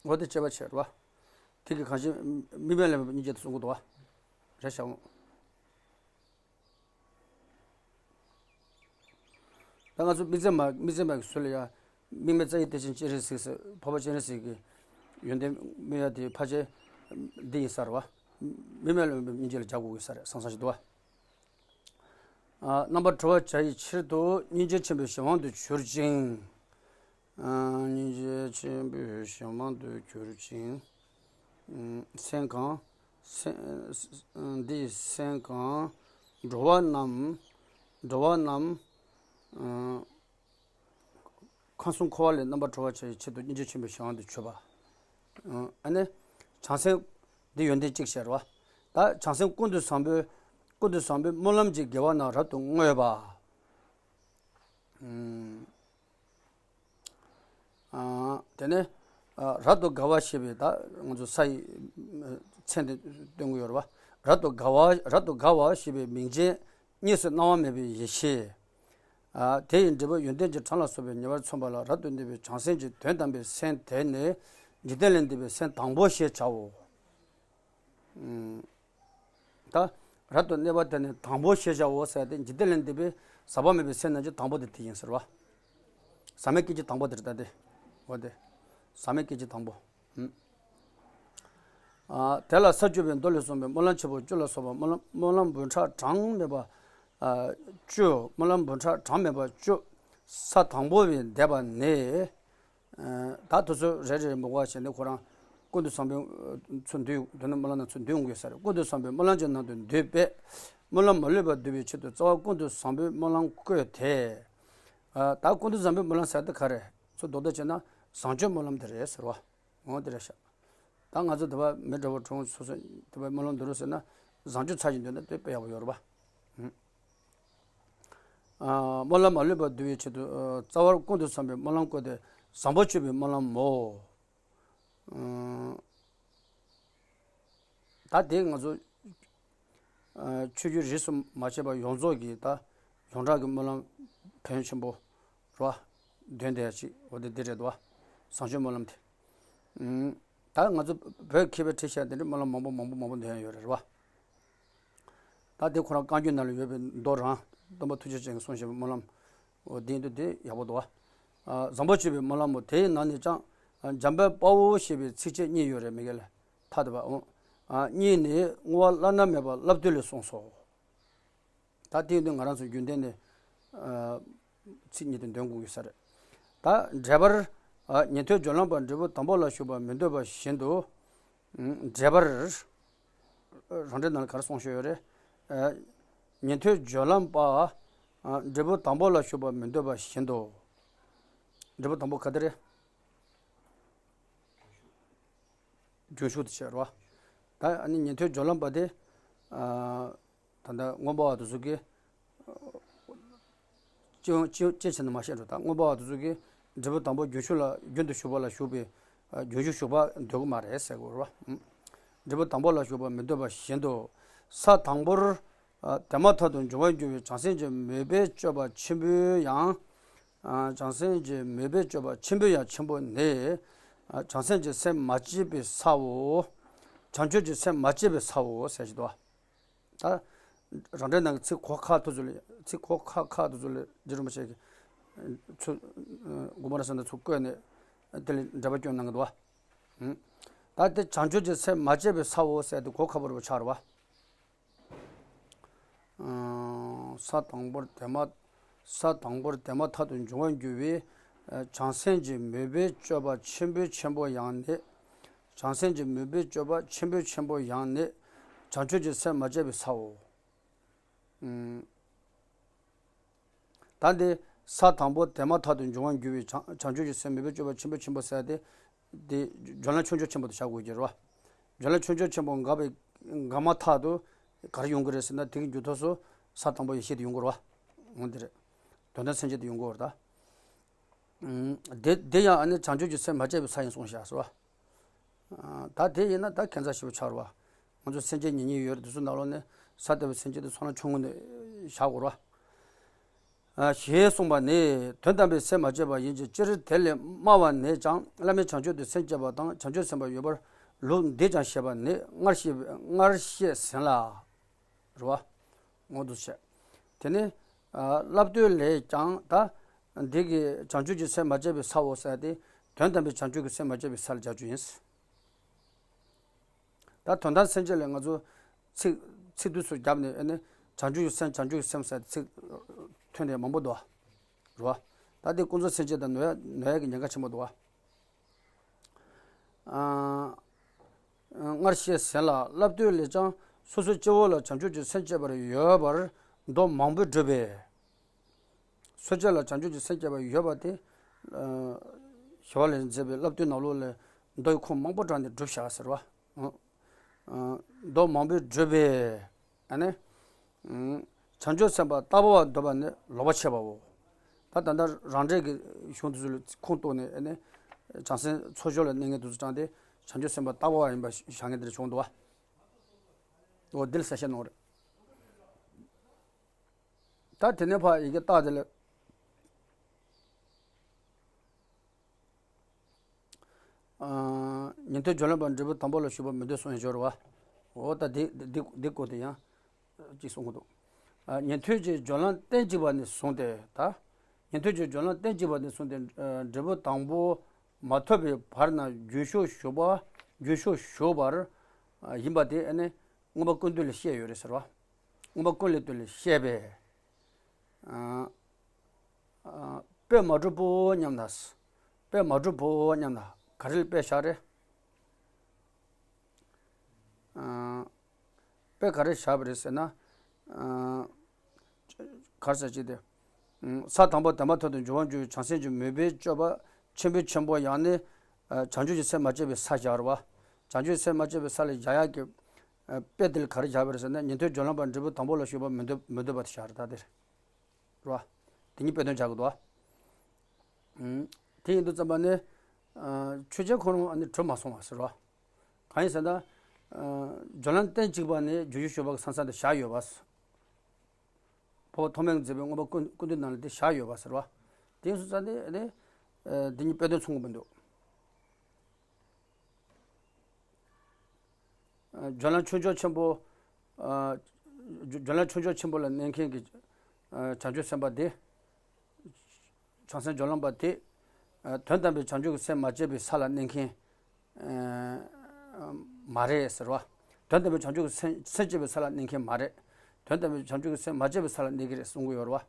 འོ་དེ་དཔྱད་པ་བྱས་རེད་བ། དེ་གི་གང་ཞིག་དམིགས་མེད་ལས་མེད་པའི་སྙིང་རྗེ་དེ་གསུང་གི་འདུག་བ། རེད་ཤག་ད་ང་ཚོ་དམིགས་བརྩེ་མ། དམིགས་བརྩེ་མ་གི་ཚུལ་ལ་ཡང་། དམིགས་མེད་རྩ་བའི་གཏེར་ཆེན་སྤྱན་རས་གཟིགས་ཟེར། འཕགས་པ་སྤྱན་རས་གཟིགས་ཀྱི་ཡོན་ཏན་སྨོན་ཡ་དེའི་ཕར་ཕྱིན་འདི་ཡིན་ས་རེད་བ། དམིགས་མེད་ལས་མེད་པའི་སྙིང་རྗེ་ལ་སྦྱར་དགོས་ཀྱི་ས་རེད་བསམ་བསམ་ཞིག་འདུག་བ། རྣམ་པར་གྲོལ་བར་བྱ་ཡི་ཕྱིར་དུ་སྙིང་རྗེ་ཆེན་པོའི་གཞན་དབང་དུ་གྱུར་ཅིང་། སྙིང་རྗེ་ཆེན་པོའི་གཞན་དབང་དུ་གྱུར་ཅིང་། སེམས་གང་། འདི་ཡི་སེམས་གང་། འགྲོ་བ་རྣམས། འགྲོ་བ་རྣམས། ཁམས་གསུམ་འཁོར་བ་ལས་རྣམ་པར་གྲོལ་བར་བྱ་བའི་ཕྱིར་དུ་སྙིང་རྗེ་ཆེན་པོའི་གཞན་དབང་དུ་གྱུར་པ། ཨ་ནི། བྱང་སེམས། འདི་ཡོན་ཏན་གཅིག་བཤད་རོ། ད་བྱང་སེམས་ཀུན་ཏུ་བཟང་པོའི། ཀུན་ཏུ་བཟང་པོའི་སྨོན་ལམ་གྱི་དགེ་བ་རྣམས་རབ་ཏུ་བསྔོས་པ། དེ་ནས། རབ་ཏུ་དགའ་བ་ཞེས་པའི་ད་ང་ཚོ་ས་ཡི་མཚན་དེ་སྟོན་གྱི་ཡོད་རེད་བ། རབ་ཏུ་དགའ་བ། རབ་ཏུ་དགའ་བ་ཞེས་པའི་མིང་ཅན། གཉིས་སུ་སྣང་བ་མེད་པའི་ཡེ་ཤེས། དེ་ཡི་འབྲས་བུ་ཡོན་ཏན་གྱི་གྲངས་ལ་སོགས་པའི་ཉེ་བར་མཚོན་པ་ལ་རབ་ཏུ་གནས་པའི་བྱང་སེམས་ཀྱི་དོན་དམ་པའི་སེམས་དེ་ནི་འཇིག་རྟེན་ལས་འདས་པའི་སེམས་དང་པོ་ཞེས་བྱའོ། ད། རབ་ཏུ་གནས་པ་དེ་ནི་དང་པོ་ཞེས་བྱའོ་ཟེར་ཏེ་འཇིག་རྟེན་ལས་འདས་པའི་ཟག་པ་མེད་པའི་སེམས་རྣམས་ཀྱི་དང་པོ་དེ་དེ་ཡིན་ཟེར་བ། ཟག་མེད་སྐད་ཅིག་དང་པོ་དེ་རེད་ད་དེ། འོ་དེ། ཟག་མེད་སྐད་ཅིག་དང་པོ། དེ་ལ་ས་བཅུ་པའི་མདོ་ལས་གསུངས་པའི་སྨོན་ལམ་ཆེན་པོ་བཅུ་ལ་སོགས་པ་སྨོན་ལམ་སྨོན་ལམ་འབུམ་ཕྲག་གྲངས་མེད་པ། བཅུ། སྨོན་ལམ་འབུམ་ཕྲག་གྲངས་མེད་པ་བཅུ། ས་དང་པོ་བས་འདས་པ་ནི། ད་དུས་ཚོད་རེ་རེ་མི་འགོར་བ་བྱས་ནས་ཁོ་རང་ཀུན་ཏུ་བཟང་པོའི་ཚུར་འདུས། དོན་དུ་སྨོན་ལམ་རྣམས་ཚུར་འདུས་འོང་གི་ས་རེད། ཀུན་ཏུ་བཟང་པོའི་སྨོན་ལམ་གྱི་ནང་དུ་འདུས་པས། སྨོན་ལམ་མ་ལུས་པར་བསྡུ་བའི་ཆེད་དུ་རྩ་བ་ཀུན་ཏུ་བཟང་པོའི་སྨོན་ལམ་བཀོད་དེ། ད་ཀུན་ཏུ་བཟང་པོའི་སྨོན་ལམ་ཟེར་དེ་ག་རེ། ཚུར་རྡོག་རྡོག་བྱས་ན་བཟང་སྤྱོད་སྨོན་ལམ་དེ་རེད་ཟེར་བ། འོ་དེ་རེད་ཤག་ད་ང་ཚོ་དེ་བ་མི་འདྲ་བོ་གྲོང་སོ་སོ་དེ་བ་སྨོན་ལམ་འདུ་རུ་ཟེར་ན་བཟང་སྤྱོད་ཚར་བཞིན་འདུག་ན་དེ་དཔེ་ཡག་པོ་ཡོད་རེད་པ། སྨོན་ལམ་མ་ལུས་པར་བསྡུ་བའི་ཆེད་དུ་རྩ་བར་ཀུན་ཏུ་བཟང་པོའི་སྨོན་ལམ་བཀོད་དེ་བཟང་པོ་སྤྱོད་པའི་སྨོན་ལམ་མོ། ད་དེ་ང་ཚོ་ཆོས་བརྒྱུད་རིས་སུ་མ་ཆད་པ་ཡོངས་རྫོགས་ཀྱི་ད་ཡོངས་གྲགས་ཀྱི་སྨོན་ལམ་ཕན་ཆེན་པོ་རེད་བ། འདོན་བསྡད་ཡ་ཅིག་འོ་དེ་འདི་རེད་འདུག་བ། བཟང་སྤྱོད་སྨོན་ལམ་དེ། ད་ང་ཚོ་བོད་མཁས་པའི་ཁྲིད་བཤད་དེ་འདྲའི་སྨོན་ལམ་མང་པོ་མང་པོ་མང་པོ་འདོན་ཡ་ཡོད་རེད་བ། ད་དེ་ཁོ་རང་བཀའ་འགྱུར་ནང་ལ་ཡོད་པའི་མདོ་རང་སྟོན་པ་ཐུགས་རྗེ་ཅན་གྱིས་གསུངས་བཞིན་པའི་སྨོན་ལམ། འོ་དེ་འདུག་དེ་ཡག་པོ་འདུག་བ། བཟང་པོ་སྤྱོད་པའི་སྨོན་ལམ་མོ། དེའི་ནང་ནས་ཀྱང་འཇམ་དཔལ་དཔའ་བོ་ཞེས་པའི་ཚིགས་བཅད་གཉིས་ཡོད་རེད་མི་དགེ་ལ་ཐ་དད་པ། འོ། གཉིས་ནི་བསྔོ་བ་བླ་ན་མེད་པ་བླ་བསྟོད་ལས་གསུངས་སོ། ད་དེ་ཡིན་དུས་ང་རང་ཚོ་རྒྱུན་ལྡན་ནས་ཚིག་གཉིས་དེ་འདོན་དགོས་ཀྱི་ས་རེད། ད་འགྲེལ་པར། ཉན་ཐོས་སྦྱོར་ལམ་པ་འབྲས་བུ་དང་པོ་ལ་ཞུགས་པ་མི་འདོད་པ་བཞིན་དུ། འགྲེལ་པར། རང་འགྲེལ་ནང་ལ་ག་རེ་གསུངས་བཞག་ཡོད་རེད། ཉན་ཐོས་སྦྱོར་ལམ་པ། འབྲས་བུ་དང་པོ་ལ་ཞུགས་པ་མི་འདོད་པ་བཞིན་དུ། འབྲས་བུ་དང་པོ་ག་དེ་རེད། རྒྱུན་ཞུགས་དེ་བྱས་རོ། ད་ཨ་ནི་ཉན་ཐོས་སྦྱོར་ལམ་པ་དེ། ད་ལྟ་མངོན་པ་བ་དེ་ཚོ་གིས། ཅི་ཅི་ཅི་བྱས་ན་མ་བཤད་འགྲོ། ད་མངོན་པ་བ་དེ་ཚོ་གིས་འབྲས་བུ་དང་པོ་རྒྱུན་ཞུགས་ལ་རྒྱུན་དུ་ཞུགས་པ་ལ་ཞུགས་པའི། རྒྱུན་ཞུགས་ཞུགས་པ་འདོད་ཀྱི་མ་རེད་ཟེར་དགོས་རེད་བ། འབྲས་བུ་དང་པོ་ལ་ཞུགས་པ་མི་འདོད་པ་བཞིན་དུ། ས་དང་པོར། དེ་མ་ཐག་ཏུ་འབྱུང་བར་འགྱུར་བའི་བྱང་སེམས་ཀྱི་མོས་པས་སྤྱོད་པ་ཆེན་པོའི་ཡང་། བྱང་སེམས་ཀྱི་མོས་པས་སྤྱོད་པ་ཆེན་པོའི་ཡང་ཆེན་པོ་ནི། བྱང་སེམས་ཀྱི་སེམས་མ་སྐྱེས་པའི་སའོ། བྱང་ཆུབ་ཀྱི་སེམས་མ་སྐྱེས་པའི་སའོ་ཟེར་བཞིན་དུ། ད། རང་འགྲེལ་ནང་གི་ཚིག་གོ་ཁག་དེ་ཚོ་ལ་ཚིག་གོ་ཁག་ཁག་དེ་ཚོ་ལ་རྗེ་རིན་པོ་ཆེ་གིས། ཚུར། དགོངས་པ་རབ་གསལ་ནས་ཚུར་བཀོད་ནས། དེ་ལ་འགྲེལ་པ་སྐྱོན་གནང་གི་འདུག་བ། ད་དེ་བྱང་ཆུབ་ཀྱི་སེམས་མ་སྐྱེས་པའི་སའོ་ཟེར་དེ་གོ་ཁག་པོ་རུ་ཆགས་རེད་བ། ས་དང་པོར་དེ་མ། ས་དང་པོར་དེ་མ་ཐག་ཏུ་འབྱུང་བར་འགྱུར་བའི། བྱང་སེམས་ཀྱི་མོས་པས་སྤྱོད་པ་ཆེན་པོའི་ཆེན་པོ་ཡང་ནི། བྱང་སེམས་ཀྱི་མོས་པས་སྤྱོད་པ་ཆེན་པོའི་ཆེན་པོ་ཡང་ནི། བྱང་ཆུབ་ཀྱི་སེམས་མ་སྐྱེས་པའི་སའོ། ད་འདི་ས་དང་པོ་དེ་མ་ཐག་ཏུ་འབྱུང་བར་འགྱུར་བའི་བྱང་བྱང་ཆུབ་ཀྱི་སེམས་མོས་པས་སྤྱོད་པ་ཆེན་པོ་ཆེན་པོ་ཟེར་ཏེ། འདི་སྦྱོར་ལམ་ཆོས་འབྱུང་ཆེན་པོ་དེ་བྱ་དགོས་ཀྱི་རེད་བ། སྦྱོར་ལམ་ཆོས་འབྱུང་ཆེན་པོ་འགག་པའི་འགག་མ་ཐག་ཏུ་ག་རེ་ཡོང་གི་རེད་ཟེར་ན་དེ་གི་མཇུག་ཐོགས་སུ་ས་དང་པོ་ཡེ་ཤེས་དེ་ཡོང་གི་རེད་བ། འོ་འདི་རེད། དོན་དམ་སེམས་བསྐྱེད་དེ་ཡོང་གི་རེད་ད། དེ་དེ་ཡང་ཨ་ནི་བྱང་ཆུབ་ཀྱི་སེམས་མ་སྐྱེས་པའི་ས་ཡིན་གསུངས་བཞག་ཟེར་བ། ད་དེ་ཡིན་ན་ད་ཁྱད་མཚར་ཞེ་པོ་ཆགས་རེད་བ། ང་ཚོ་སེམས་བསྐྱེད་ཉེ་ཉེ་ཡོད་རེད་དེ་ཚོ་ནང་ལོགས་ནས་ས་ལྟ་བུའི་སེམས་བསྐྱེད་དེ་ཚོ་ལ་ཆུང་ངུ་ནས་བཞག་དགོས་རེད་བ། ཞེས་གསུངས་པ་ནི་དོན་དམ་པའི་སེམས་མ་སྐྱེས་པ་ཡིན་གྱི་སྤྱིར་དེ་ལས་དམའ་བ་ནས་ཀྱང་བླ་མེད་བྱང་ཆུབ་ཏུ་སེམས་བསྐྱེད་པ་དང་བྱང་ཆུབ་སེམས་དཔའ་ཡོད་པར་ལུགས་འདིས་ཀྱང་བཤད་པ་ནི་སྔར་བཤད་སྔར་བཤད་ཟིན་ལ། རེད་བ། ངོ་དུ་བཤད། དེ་ནི། བླ་བསྟོད་ལས་ཀྱང་ད། འདི་གི་བྱང་ཆུབ་ཀྱི་སེམས་མ་སྐྱེས་པའི་སའོ་ཟེར་ཏེ། དོན་དམ་པའི་བྱང་ཆུབ་ཀྱི་སེམས་མ་སྐྱེས་པའི་ས་ལ་སྦྱར་རྒྱུ་ཡིན། ད་དོན་དམ་སེམས་བསྐྱེད་ལས་ང་ཚོ། ཚིག་ཚིག་བསྡུས་སུ་བརྒྱབ་ནས་ཨ་ནི། བྱང་ཆུབ་ཀྱི་སེམས། བྱང་ཆུབ་ཀྱི་སེམས་ཟེར་ཚིག་ཐོན་ནས་མང་པོ་འདུག་བ། རེད་བ། ད་དེ་ཀུན་རྫོབ་སེམས་བསྐྱེད་དང་ནོར་ཡ་ནོར་ཡ་གི་ཉེན་ཁ་ཆེན་པོ་འདུག་བ། ཨ། སྔར་བཤད་ཟིན་ལ། བསླབ་བཏུས་ལས་ཀྱང་སོ་སོའི་སྤྱི་བོ་ལ་བྱང་ཆུབ་ཀྱི་སེམས་བསྐྱེད་པར་ཡོད་པར་མདོ་མང་པོས་བསྒྲུབས་པས། སོ་སྐྱེ་ལ་བྱང་ཆུབ་ཀྱི་སེམས་བསྐྱེད་པར་ཡོད་པ་དེ། ཨ། ཞི་བ་ལྷས་མཛད་པའི་བསླབ་བཏུས་ནང་ལོགས་ལས་མདོ་ཡི་ཁུངས་མང་པོ་དྲངས་ནས་བསྒྲུབས་བཞག་ཟེར་བ། ཨ། མདོ་མང་པོས་བསྒྲུབས་པས། ཨ་ནི། བྱང་ཆུབ་སེམས་དཔའ་རྟག་པ་བ་འདོད་པ་ནི་ལོག་པར་བྱེད་པའོ། ད་ད་ལྟ་རང་འགྲེལ་གྱི་གཞུང་དེ་ཚོ་ལ་ཁུངས་གཏུགས་ནས། ཨ་ནི། བྱང་སེམས་ཚོགས་སྦྱོར་ལ་གནས་ངེས་དེ་ཚོ་དྲངས་ཏེ། བྱང་ཆུབ་སེམས་དཔའ་རྟག་པ་བ་ཡིན་པ་བཞག་མཁན་དེ་འདྲ་བྱུང་འདུག་བ། འོ་འདི་ལ་གསལ་བཤད་གནང་བ་རེད། ད་དེ་ནས་ཕར་ཡི་གེ་རྟགས་དེ་ལ། ཨ། ཉན་ཐོས་སྦྱོར་ལེན་པ་འབྲས་བུ་དང་པོ་ལ་ཞུགས་པ་མི་འདོད་གསུངས་ཡོད་རེད་བ། འོ་ད་འདི་འདི་འདི་སྐོར་དེ་ཡང་གཅིག་གསུང་གི་འདུག་ཨ། ཉན་ཐོས་ཀྱི་སྦྱོར་ལམ་གཏན་གཅིག་པ་ནས་བཟུང་སྟེ། ད་ཉན་ཐོས་ཀྱི་སྦྱོར་ལམ་གཏན་གཅིག་པ་ནས་བཟུང་སྟེ། ཨ། འབྲས་བུ་དང་པོ་མ་ཐོབ་པའི་བར་ན་རྒྱུན་ཞུགས་ཞུགས་པ། རྒྱུན་ཞུགས་ཞུགས་པར། ཨ། ཡིན་པ་དེ། ཨ་ནི། མངོན་པ་ཀུན་བཏུས་ལས་བཤད་ཡོད་རེད་ཟེར་བ། མངོན་པ་ཀུན་ལས་བཏུས་ལས་བཤད་པས། ཨ། ཨ། དཔེ་མ་གྲུབ་བོ་སྙམ་ན། དཔེ་མ་གྲུབ་བོ་སྙམ་ན་ག་རེ་ལ་དཔེ་བཞག་རེད། ཨ། དཔེ་ག་རེ་བཞག་པ་རེད་ཟེར་ན། ཨ། ག་རེ་ཟེར་ཅིག་དེ། ས་དང་པོ་དེ་མ་ཐག་ཏུ་འབྱུང་བར་འགྱུར་བའི་བྱང་སེམས་ཀྱི་མོས་པས་སྤྱོད་པ་ཆེན་པོའི་ཆེན་པོ་ཡང་ནི། ཨ། བྱང་ཆུབ་ཀྱི་སེམས་མ་སྐྱེས་པའི་ས་བཞག་རེད་བ། བྱང་ཆུབ་ཀྱི་སེམས་མ་སྐྱེས་པའི་ས་ལ་བཞག་ཡག་གི། ཨ། དཔེ་དེ་ལ་ག་རེ་བཞག་པ་རེད་ཟེར་ན། ཉན་ཐོས་སྦྱོར་ལམ་པ་འབྲས་བུ་དང་པོ་ལ་ཞུགས་པ་མི་འདོད་མི་འདོད་པ་དེ་བཞག་རེད། ད་དེ་རེད་བ། དེ་གཉིས་དཔེ་དོན་བཞག་གི་འདུག་བ། དེ་ཡིན་དུས་ཙམ་པ་ནི། ཨ། ཆོས་ཅན་ཁོ་རང་ཨ་ནི་གྲུབ་མ་སོང་བ་ཟེར་བ། གང་ཡིན་ཟེར་ན། ཨ། སྦྱོར་ལམ་གཏན་གཅིག་པ་ནི་རྒྱུན་ཞུགས་ཞུགས་པ་གི་ས་མཚམས་དེ་བཞག་ཡོད་པ། འཕགས་པ་ཐོགས་མེད་ཀྱིས་མཛད་པའི་མངོན་པ་ཀུན་ཀུན་བཏུས་ནང་ལ་དེ་བཞག་ཡོད་པ་ཟེར་བ། དེ་ཡིན་དུས་ཙམ་ནི་ཨ་ནི། ཨ། དེ་གཉིས་དཔེ་དོན་མཚུངས་པ་མི་འདུག་སྦྱོར་ལམ་ཆོས་འབྱོར་ཆེན་པོ། ཨ། སྦྱོར་ལམ་ཆོས་འབྱོར་ཆེན་པོ་ལ་གནས་མཁན་གྱི། ཨ། བྱང་ཆུབ་སེམས་དཔའ་དེ། བྱང་སེམས་སྦྱོར་ལམ་པ་དེ། ཨ། དོན་དམ་པའི་བྱང་ཆུབ་ཀྱི་སེམས་མ་སྐྱེས་པའི་ས་ལ་གནས་མཁན། ཨ། མ་རེད་ཟེར་བ། དོན་དམ་པའི་བྱང་ཆུབ་ཀྱི་སེམས་སེམས་སྐྱེས་པའི་ས་ལ་གནས་མཁན་མ་རེད། དོན་དམ་པའི་བྱང་ཆུབ་ཀྱི་སེམས་མ་སྐྱེས་པའི་ས་ལ་གནས་ཀྱི་རེད་གསུང་གི་ཡོད་རེད་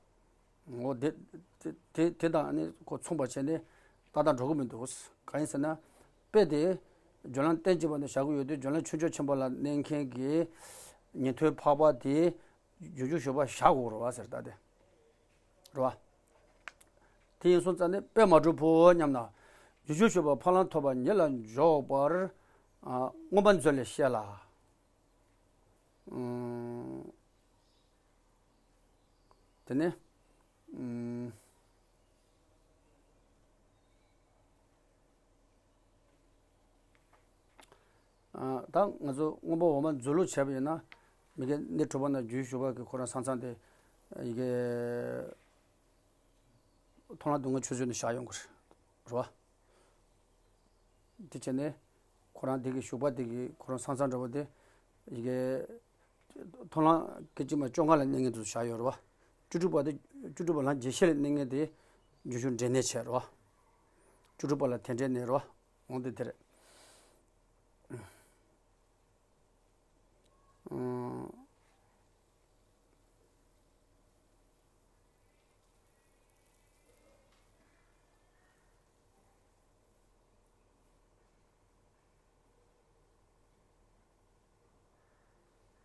བ། འོ་དེ་དེ་དེ་དེ་དང་ནི་ཁོ་མཚུངས་པ་བྱས་ནས་ཏག་ཏག་འགྲོ་གི་མི་འདུག་གང་ཡིན་ཟེར་ན། དཔེ་དེ་སྦྱོར་ལམ་གཏན་གཅིག་པ་ནས་བཞག་གི་ཡོད་དུས། སྦྱོར་ལམ་ཆོས་འབྱོར་ཆེན་པོ་ལ་གནས་མཁན་གྱི་ཉན་ཐོས་འཕགས་པ་དེ་རྒྱུན་ཞུགས་ཞུགས་པ་བཞག་དགོས་རེད་བ་ཟེར། ད་དེ་རེད་བ། དེ་ཡིན་སོང་ཙང་ནི་དཔེ་མ་གྲུབ་བོ་སྙམ་ན། རྒྱུན་ཞུགས་ཞུགས་པ་ཕ་ལམ་ཐོབ་པ་ཉིད་ལ་འཇོག་པར། ཨ། མངོན་པ་མཛོད་ལས་བཤད་ལ། ཨུམ། དེ་ནས། ཨུམ། ཨ། ད་ང་ཚོ་མངོན་པ་འོག་མ་མཛོད་ལུགས་བྱས་པ་ཡིན་ན། མི་དགེ་སྣོད་དྲུག་པ་ན་རྒྱུན་ཞུགས་པ་གི་ཁོ་རང་ས་མཚམས་དེ། ཡི་གེ་མཐོང་ལམ་སྡུག་བསྔལ་ཆོས་བཟོད་ནས་བཞག་ཡོང་གི་རེད་བ། དེ་བྱས་ནས་ཁོ་རང་དེ་གི་ཞུགས་པ་དེ་གི་ཁོ་རང་ས་མཚམས་འདྲ་བོ་དེ། ཡི་གེ་མཐོང་ལམ་སྐད་ཅིག་མ་བཅོ་ལྔ་ལ་གནས་ངེས་དུ་བཞག་ཡོད་རེད་བ། བཅུ་དྲུག་པ་དེ། བཅུ་དྲུག་པ་ལམ་རྒྱས་བཤད་ལ་གནས་ངེས་དེ། རྒྱུན་ཞུགས་འབྲས་གནས་བྱས་རེད་བ། བཅུ་དྲུག་པ་ལ་དེ་འདྲའི་གནས་རེད་བ། འོང་དེ་དེ་རེད། ཨང་།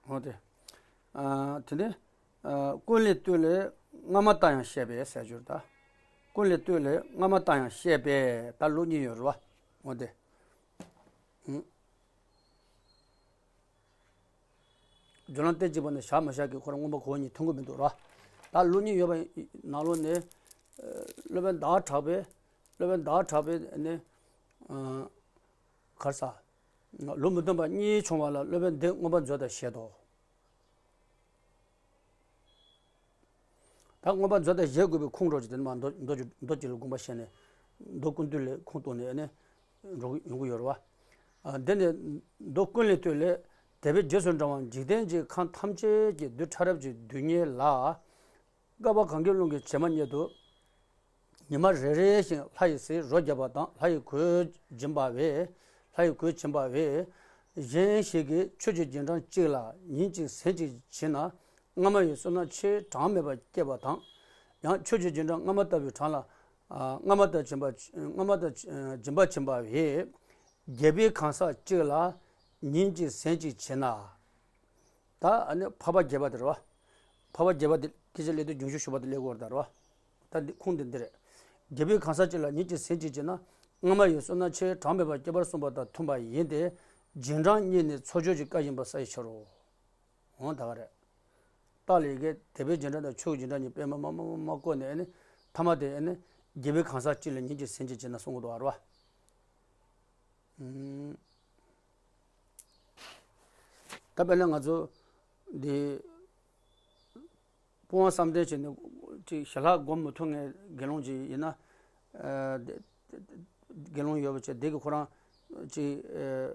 འོ་དེ། ཨ། དེ་ནས། ཨ། ཀུན་ལས་བཏུས་ལས་སྔ་མ་ལྟར་ཡང་བཤད་པས་ཟེར་རྒྱུར་ད། ཀུན་ལས་བཏུས་ལས་སྔ་མ་ལྟར་ཡང་བཤད་པས། ད་ལུགས་གཉིས་ཡོད་རེད་བ། འོ་དེ། ཨང་། སྦྱོར་ལམ་གཏན་གཅིག་པ་ནས་བཞག་མ་བཞག་གི་ཁོ་རང་མངོན་པ་གོ་བ་གཉིས་མཐུན་གྱི་མི་འདུག་ར། ད་ལུགས་གཉིས་ཡོད་པ་ནང་ལོགས་ནས། ཨ། སློབ་དཔོན་ཟླ་བ་གྲགས་པས། སློབ་དཔོན་ཟླ་བ་གྲགས་པས་ནི། ཨ། ག་རེ་ཟ། ལུགས་མི་མཐུན་པ་གཉིས་བྱུང་བ་ལ་སློབ་དཔོན་འདི་མངོན་པ་མཛོད་དུ་བཞེད་དོ། ད་མངོན་པ་མཛོད་དུ་བཞེད་དགོས་པའི་ཁུངས་རོགས་ཀྱི་དེ་ནི་མ་མདོ་མདོ་མདོ་གཅིག་ལ་དགོངས་པ་བཞེས་ནས། མདོ་ཀུན་བཏུས་ལས་ཁུངས་གཏུགས་ནས་ནི་འགྲོ་གི་ཡོང་གི་ཡོད་རེད་བ། ཨ། འདི་ནི་མདོ་ཀུན་ལས་བཏུས་ལས། དེ་བས་རྗེས་སུ་འབྲང་བ་འཇིག་རྟེན་གྱི་ཁམས་ཐམས་ཅད་ཀྱི་རྡུལ་ཕྲ་རབ་ཀྱི་རྡུལ་སྙེད་ལ། བསྐལ་པ་གང་གི་རླུང་གིས་ཇེ་མང་ཉིད་དུ། ཉི་མ་རེ་རེ་བཞིན་ལྷ་ཡི་ཟེར་རོ་བརྒྱབ་པ་དང་། ལྷ་ཡི་གོས་སྦྱིན་པ་བས། ལྷ་ཡི་གོས་སྦྱིན་པ་བས། གཞན་ཞིག་གིས་ཆོས་ཀྱི་རྗེས་འབྲང་གཅིག་ལ་ཉིན་གཅིག་ཟན་གཅིག་བྱིན་ན། སྔ་མ་ཡི་བསོད་ནམས་ཆེས་གྲངས་མེད་པ་བསྐྱེད་པ་དང་། ཡང་ཆོས་ཀྱི་སྦྱིན་གྲངས་སྔ་མ་ལྟ་བུའི་གྲངས་ལ། ཨ། སྔ་མ་དང་སྦྱིན་པ། སྔ་མ་དང་སྦྱིན་པ་ཕྱིན་པ་བས། རྒྱལ་པོའི་གང་ཟག་གཅིག་ལ་ཉིན་གཅིག་ཟན་གཅིག་བྱིན་ན། ད་ཨ་ནི་འཕགས་པ་རྒྱལ་པོ་དེ་རེད་བ། འཕགས་པ་རྒྱལ་པོ་དེ་སྐད་ཆ་ལས་དུས་རྒྱུན་ཞུགས་ཞུགས་པ་དེ་ལས་གོ་བར་ད་རེད་བ། ད་འདི་ཁུངས་འདི་འདི་རེད། རྒྱལ་པོའི་གང་ཟག་གཅིག་ལ་ཉིན་གཅིག་ཟན་གཅིག་བྱིན་ན། སྔ་མ་ཡི་བསོད་ནམས་ཆེས་གྲངས་མེད་པ་བསྐྱེད་པར་གསུངས་པ་དང་མཐུན་པ་ཡིན་ཏེ། རྗེས་འབྲང་གཉིས་ནི་ཚོགས་སྦྱོར་གྱི་བཀའ་ཡིན་པར་གསལ་བའི་ཕྱིར་རོ། འོང་ད་ག་རེད། རྟགས་ལས་ཀའི་དད་པའི་རྗེས་འབྲང་དང་ཆོས་ཀྱི་རྗེས་འབྲང་གཉིས་པད་མ་མ་མ་མ་མ་བསྐོར་ནས་ཨ་ནི་ཐ་མ་དེ་ཨ་ནི་རྒྱལ་པོའི་གང་ཟག་གཅིག་ལ་ཉིན་གཅིག་ཟན་གཅིག་བྱིན་ན་གསུང་གི་འདུག་བ་རེད་བ། ཨུམ། ད་དཔེར་ན་ང་ཚོ་འདི་སྤོང་བ་བསམ་གཏན་བྱས་ནས་ཅིག་ཞལ་ལག་སྒོམ་མི་ཐུབ་མཁན་དགེ་སློང་ཅིག་ཡིན་ན། ཨ། དགེ་སློང་ཡོད་པ་བྱས་དེ་གི་ཁོ་རང་ཅིག་ཨ།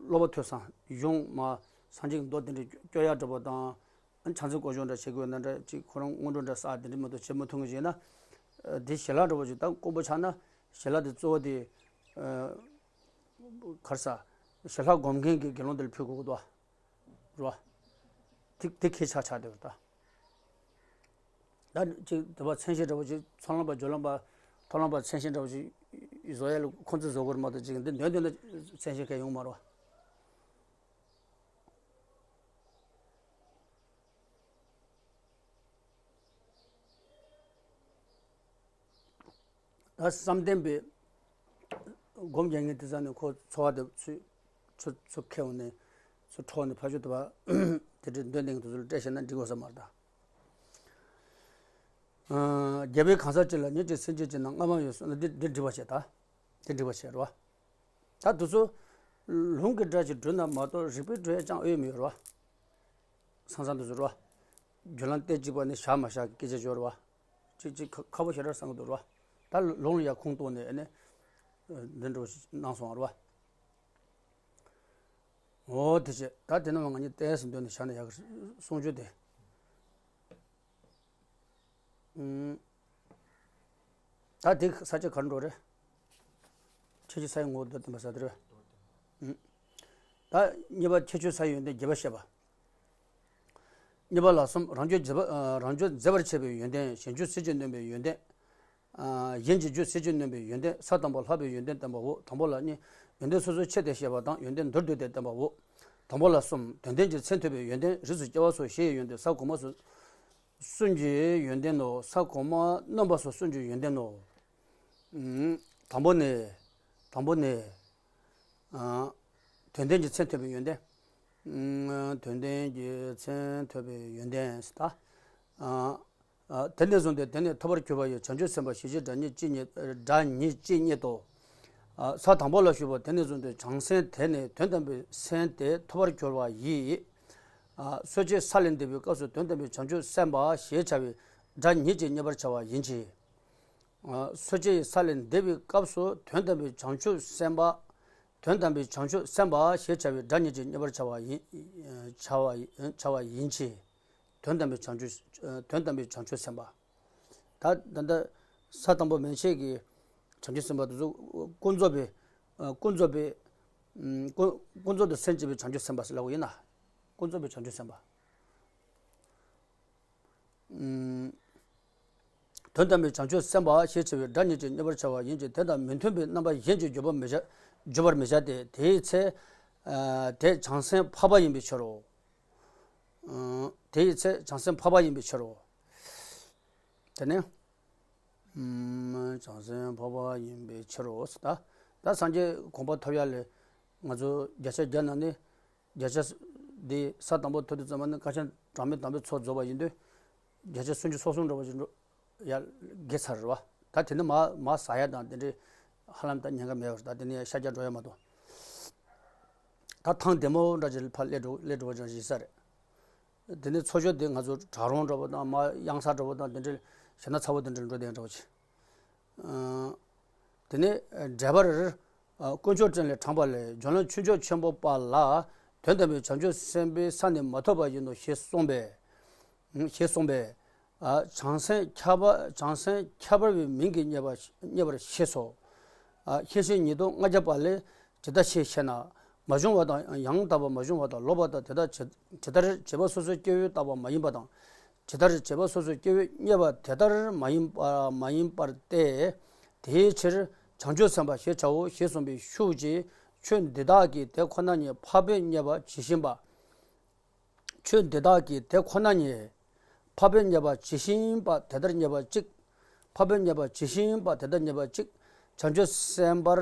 སློབ་པ་ཐོས་བསམ་གཞུང་མ་སངས་རྒྱས་ཀྱི་མདོ་དེ་འདྲ་སྐྱོར་ཡག་འདྲ་པོ་དང་། ཕྱག་མཚན་སྐོར་སྦྱོང་འདྲ་བྱེད་དགོས་ན་འདྲ་ཅིག་ཁོ་རང་སྔོན་འགྲོ་འདྲ་བསགས་དེ་འདྲ་མ་གཏོགས་བྱེད་མི་ཐུབ་མཁན་ཅིག་ཡིན་ན། ཨ། དེ་ཞལ་ལག་འདྲ་པོ་ཅིག་ད་དཀོན་པོ་ཆགས་ན་ཞལ་ལག་དེ་གཙོ་བོ་དེ། ཨ། ག་རེ་ཟ། ཞལ་ལག་སྒོམ་མཁན་གྱི་དགེ་སློང་དེ་ལ་ཕུལ་དགོས་ཀྱི་འདུག་བ། རེད་བ། དེ་དེ་ཁྱད་ཆགས་ཆགས་བསྡད་པ་རེད་ད། ད་ཅིག་དེ་བ་མཚན་ཤས་འདྲ་པོ་ཅིག་ཚོགས་ལམ་པ་སྦྱོར་ལམ་པ་མཐོང་ལམ་པ་མཚན་ཤས་འདྲ་པོ་ཅིག་བཟོ་ཡ་ལ་ཁོང་ཚོས་བཟོ་དགོས་རེད་མ་གཏོགས་ཅིག་འདི་འདོན་འདོན་ན་མཚན་ཤས་གང་ཡོང་མ་རེད་བ། ད་བསམ་གཏན་པའི་སྒོམ་རྒྱག་མཁན་དེ་ཚོ་ནི་ཁོ་འཚོ་བ་དེ་ཚུར་ཚུར་ཚུར་ཁྱེར་འོང་ནས་ཚུར་འཕྲོག་ནས་ཕར་ཕྱོགས་དེ་བ་དེ་འདྲའི་འདོན་ལྡན་དེ་ཚོ་ལ་སྤྲད་བཞག་ན་འགྲིག་གོ་ས་མ་རེད་ད། ཨ། རྒྱལ་པོའི་གང་ཟག་གཅིག་ལ་ཉིན་གཅིག་ཟན་གཅིག་བྱིན་ན་སྔ་མ་ཡི་བསོད་ནམས་འདི་འདི་འགྲིག་པ་བྱས་ད། འདི་འགྲིག་པ་བྱས་རེད་བ། ད་དེ་ཚོ་ལུང་གི་སྒྲ་ཞིག་བསྒྲུབས་ན་མ་གཏོགས་རིགས་པས་སྒྲུབ་ཡ་ཅང་ཨེ་ཡོད་མ་རེད་བ། སང་སང་དེ་ཚོ་རེད་བ། རྒྱུ་ལམ་རྟེན་གཅིག་པ་ནི་བཞག་མ་བཞག་གི་སྐད་ཆ་ཅིག་ཡོད་རེད་བ། ཅིག་ཅིག་ཁ་ཁ་པོ་ཞེ་དྲག་བསམ་གི་འདུག་རེད་བ། ད་ལུང་ལ་ཡ་ཁུངས་གཏུགས་ནས་ཨ་ནི་འདི་འདྲ་པོ་ཞིག་གནང་སོང་བ་རེད་བ། འོ་དེ་བྱས་ད་དེ་ནང་ང་གཉིས་ཏོག་ཙམ་འདོན་ནས་བཞག་ན་ཡག་གི་གསུང་རྒྱུ་དེ། ཨུམ། ད་དེ་ས་ཆ་ག་རེ་འགྲོ་རེད། ཁྱད་ཆོས་ས་ཡི་ངོ་བོ་མདོར་བསྟན་པ་ཟེར་དེ་རེད། ཨུམ། ད་གཉིས་པ་ཁྱད་ཆོས་ས་ཡི་ཡོན་ཏན་རྒྱས་པར་བཤད་པ། གཉིས་པ་ལ་གསུམ། རང་རྒྱུད་མཛེས་པ། ཨ། རང་རྒྱུད་མཛེས་པར་བྱེད་པའི་ཡོན་ཏན། གཞན་རྒྱུད་གསེར་གྱིས་ནོན་པའི་ཡོན་ཏན། ཨ། གཞན་གྱི་རྒྱུད་གསེར་གྱིས་ནོན་པའི་ཡོན་ཏན། ས་དང་པོ་ལྷག་པའི་ཡོན་ཏན་བསྟན་པའོ། དང་པོ་ལ་གཉིས། ཡོན་ཏན་སོ་སོའི་ཕྱེ་སྟེ་བཤད་པ་དང་ཡོན་ཏན་མདོར་བསྡུས་ཏེ་བསྟན་པའོ། དང་པོ་ལ་གསུམ། དོན་ལྡན་གྱི་མཚན་ཐོས་པའི་ཡོན་ཏན། རིགས་སུ་སྐྱེ་བ་སོགས་ཞི་ཡི་ཡོན་ཏན། ས་གོང་མ་སོགས་གསུམ་གྱི་ཡོན་ཏན་ནོ། ས་གོང་མ་རྣམ་པ་སོགས་གསུམ་གྱི་ཡོན་ཏན་ནོ། ཨུམ། དང་པོ་ནི། དང་པོ་ནི། ཨ། དོན་ལྡན་གྱི་མཚན་ཐོས་པའི་ཡོན་ཏན། ཨུམ། དོན་ལྡན་གྱི་མཚན་ཐོས་པའི་ཡོན་ཏན་ཟེར་ད། ཨ། ཨ། དེ་ནས་བཟུང་སྟེ་དེ་ནས་ཐོབ་པར་གྱུར་པ་ཡི་བྱང་ཆུབ་སེམས་དཔའ་ཞེས་བྱའི་སྒྲ་ཉིད་ཅི་སྙེད། སྒྲ་ཉིད་ཅི་སྙེད་དོ། ཨ། ས་དང་པོ་ལ་ཞུགས་པ་དེ་ནས་བཟུང་སྟེ་བྱང་སེམས་དེ་ནས་དོན་དམ་པའི་སེམས་དེ་ཐོབ་པར་གྱུར་པ་ཡི། ཨ། སོ་སྐྱེའི་ས་ལས་འདས་པའི་སྐབས་སུ་དོན་དམ་པའི་བྱང་ཆུབ་སེམས་དཔའ་ཞེས་བྱ་བའི་སྒྲ་ཉིད་ཀྱིས་བསྙད་པར་བྱ་བ་ཡིན་གྱི། ཨ། སོ་སྐྱེའི་ས་ལས་འདས་པའི་སྐབས་སུ་དོན་དམ་པའི་བྱང་ཆུབ་སེམས་དཔའ། དོན་དམ་པའི་བྱང་ཆུབ་སེམས་དཔའ་ཞེས་བྱ་བའི་སྒྲ་ཉིད་ཀྱིས་བསྙད་པར་བྱ་བ་ཡིན། བྱ་བ་ཡིན། བྱ་བ་ཡིན་གྱི། དོན་དམ་པའི་བྱང་ཆུབ། དོན་དམ་པའི་བྱང་ཆུབ་སེམས་དཔའ། ད་ད་ལྟ་ས་དང་པོ་མན་ཆད་ཀྱི་བྱང་ཆུབ་སེམས་དཔའ་དེ་ཚོ་ཀུན་རྫོབ་པའི། ཀུན་རྫོབ་པའི། ཀུན་ཀུན་རྫོབ་ཏུ་སེམས་བསྐྱེད་པའི་བྱང་ཆུབ་སེམས་དཔའ་ཟེར་ལབ་པ་ཡིན་ན། ཀུན་རྫོབ་པའི་བྱང་ཆུབ་སེམས་དཔའ། ཨུམ། དོན་དམ་པའི་བྱང་ཆུབ་སེམས་དཔའ་ཞེས་བྱ་བའི་སྒྲ་ཉིད་ཀྱིས་བསྙད་པར་བྱ་བ་ཡིན་གྱི། དེ་དང་མི་མཐུན་པའི་རྣམ་པ་གཞན་གྱིས་བརྗོད་པར་མི་བྱ། བརྗོད་པར་མི་བྱ་སྟེ། དེའི་ཚེ། ཨ། དེ་བྱང་སེམས་འཕགས་པ་ཡིན་པའི་ཕྱིར་རོ། ཨ། དེའི་ཚེ་བྱང་སེམས་འཕགས་པ་ཡིན་པའི་ཕྱིར་རོ། དེ་ནས། ཨུམ། བྱང་སེམས་འཕགས་པ་ཡིན་པའི་ཕྱིར་རོ། ད་ད་སངས་རྒྱས་གོ་འཕང་ཐོབ་ཡ་ལས་ང་ཚོ་བརྒྱ་ཆ་བརྒྱ་ནང་ནས། བརྒྱ་ཆ་འདི་ས་དང་པོ་ཐོབ་དུས་ཙམ་པ་ནི་སྐལ་ཆེན་གྲངས་མེད་དམ་པའི་ཚོགས་རྫོགས་པ་ཡིན་དུས། བརྒྱ་ཆ་སུམ་ཅུ་སོ་གསུམ་འདྲ་བ་ཞིག་འགྲོ་ཡ་དགེ་ཚར་རེད་བ། ད་དེ་ནི་མ་མ་ཟ་ཡ་དང་དེ་འདྲའི་ཧ་ལམ་ད་ཉེན་ཁ་མེད་པ་རེད། ད་དེ་ནི་ཡ་ཤར་རྒྱག་འགྲོ་ཡ་མ་གཏོགས། ད་ཐང་བདེ་མོ་འདྲ་ཅིག་ཕར་སླེབས་འགྲོ་སླེབས་འགྲོ་བ་ཅང་ཞིག་ས་རེད། དེ་ནི་ཚོགས་ཆོས་དེ་ང་ཚོ་བྲག་རོང་འདྲ་བ་དང་མ་གཡང་ས་འདྲ་བ་དང་དེ་འདྲའི་ཞེ་ན་ཚ་བོ་དེ་འདྲ་འགྲོ་བསྡད་འདྲ་བ་ཅིག། དེ་ནས་འགྲེལ་པར། དཀོན་མཆོག་སྤྲིན་ལས་དྲངས་པ་ལས། འཇམ་དབྱངས་ཆོས་མཆོག་ཆེན་པོ་པ་ལ། དོན་དམ་པའི་བྱང་ཆུབ་སེམས་དཔའི་ས་ནི་མ་ཐོབ་པ་ཡིན་ནོ་ཞེས་གསུངས་པས། ཞེས་གསུངས་པས། བྱང་སེམས་ཁྱད་པར། བྱང་སེམས་ཁྱད་པར་བའི་མིང་གིས་བསྙད་པ་བསྙད་པར་ཤེས་སོ། ཤེས་བྱེད་ཉིས་སྟོང་ལྔ་བརྒྱ་པ་ལས་ཇི་ལྟར་ཤེས་ཤེ་ན། མ་བྱུང་བ་དང་ཡང་དག་པར་མ་བྱུང་བ་དང་ལོག་པ་དང་དེ་དག་ཇི་ལྟར་བྱས་པ་སོ་སོའི་སྐྱེ་བོས་བཏགས་པ་མ་ཡིན་པ་དང་། ཇི་ལྟར་བྱས་པ་སོ་སོའི་སྐྱེ་བོས་རྙེད་པ་དེ་ལྟར་མ་ཡིན་པ་མ་ཡིན་པར་ཏེ། དེའི་ཕྱིར་བྱང་ཆུབ་སེམས་དཔའ་ཞེས་བྱའོ་ཞེས་གསུངས་པའི་ཤུགས་ཀྱིས་ཆོས་འདི་དག་གིས་དེ་ཁོ་ན་ཉིད་འཕགས་པས་རྙེད་པར་ཇི་བཞིན་པ། ཆོས་འདི་དག་གིས་དེ་ཁོ་ན་ཉིད་འཕགས་པས་རྙེད་པར་ཇི་བཞིན་པ་དེ་ལྟར་རྙེད་པ་གཅིག། འཕགས་པས་རྙེད་པར་ཇི་བཞིན་པ་དེ་ལྟར་རྙེད་པ་གཅིག། བྱང་ཆུབ་སེམས་དཔར་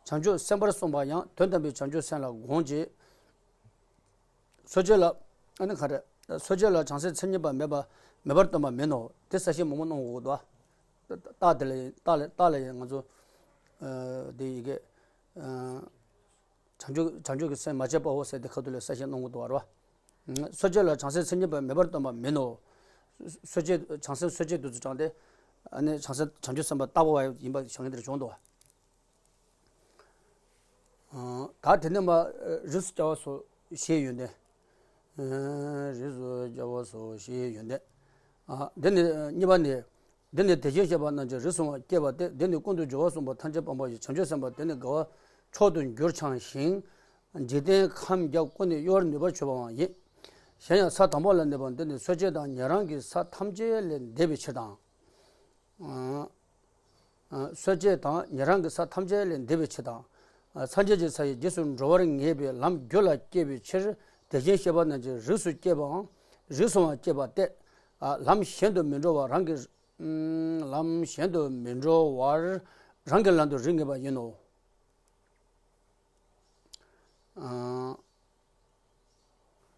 བྱང་ཆུབ་སེམས་དཔར་གསུངས་པ་ཡང་དོན་དམ་པའི་བྱང་ཆུབ་སེམས་ལ་དགོངས་ཀྱི། སོ་སྐྱེ་ལ། ཨ་ནི་ག་རེ། སོ་སྐྱེ་ལ་བྱང་སེམས་མཚན་ཉིད་པ་མེད་པ་མེད་པར་སྟོན་པ་མིན་ནོ། དེ་གསལ་བཤད་མང་པོ་གནང་དགོས་འདུག། རྟགས་དེ་ལ་རྟགས་ལ་རྟགས་ལ་ཡང་ང་ཚོ། ཨ། དེ་ཡི་གེ། ཨ། བྱང་ཆུབ་བྱང་ཆུབ་ཀྱི་སེམས་མ་བསྐྱེད་པའོ་ཟེར་དེ་ཁ་ཐུག་ལ་གསལ་བཤད་གནང་དགོས་འདུག་བ། སོ་སྐྱེ་ལ་བྱང་སེམས་མཚན་ཉིད་པ་མེད་པར་སྟོན་པ་མིན་ནོ། སོ་སྐྱེ་བྱང་སེམས་སོ་སྐྱེ་དུ་ཚུལ་དྲངས་ཏེ། ཨ་ནི་བྱང་སེམས་བྱང་ཆུབ་སེམས་དཔའ་ལྟ་བུ་བ་ཡིན་པ་བྱ་ངན་དེར་བྱུང་འདུག་བ། ད་དེ་ནས་མ་རིགས་སུ་སྐྱེ་བ་སོགས་ཞེས་ཡོན་ཏན། རིགས་སུ་སྐྱེ་བ་སོགས་ཞེས་ཡོན་ཏན། འདི་ནི་གཉིས་པ་ནི། འདི་ནི་དེ་བཞིན་གཤེགས་པ་རྣམས་ཀྱི་རིགས་སུ་བ་སྐྱེས་པ་སྟེ། འདི་ནི་ཀུན་ཏུ་སྦྱོར་བ་གསུངས་པ་ཐམས་ཅད་སྤངས་པ་ཡི་བྱང་ཆུབ་སེམས་དཔའ་དེ་ནི་དགེ་བ་མཆོག་ཏུ་འགྱུར་འཆང་ཞིང་། འཇིག་རྟེན་ཁམས་བརྒྱ་ཀུན་ནས་གཡོ་བར་ནུས་པར་གྱུར་པའང་ཡིན། གཞན་ཡང་ས་དང་པོ་ལ་གནས་པ་འདི་ནི་སོ་སྐྱེ་དང་ཉན་རང་གི་ས་ཐམས་ཅད་ལས་འདས་པའི་ཕྱིར་དང་། སོ་སྐྱེ་དང་ཉན་རང་གི་ས་ཐམས་ཅད་ལས་འདས་པའི་ཕྱིར་དང་། སངས་རྒྱས་ཀྱི་ས་ཡི་རྗེས་སུ་འགྲོ་བར་ངེས་པའི་ལམ་རྒྱུད་ལ་སྐྱེས་པའི་ཕྱིར། དེ་བཞིན་གཤེགས་པ་རྣམས་ཀྱི་རིགས་སུ་སྐྱེས་པའམ་རིགས་སུའང་སྐྱེས་པ་སྟེ། ལམ་གཞན་དུ་མི་འགྲོ་བར་རང་གི། ལམ་གཞན་དུ་མི་འགྲོ་བར་རང་གི་ལམ་དུ་རིགས་ངེས་པ་ཡིན་ནོ།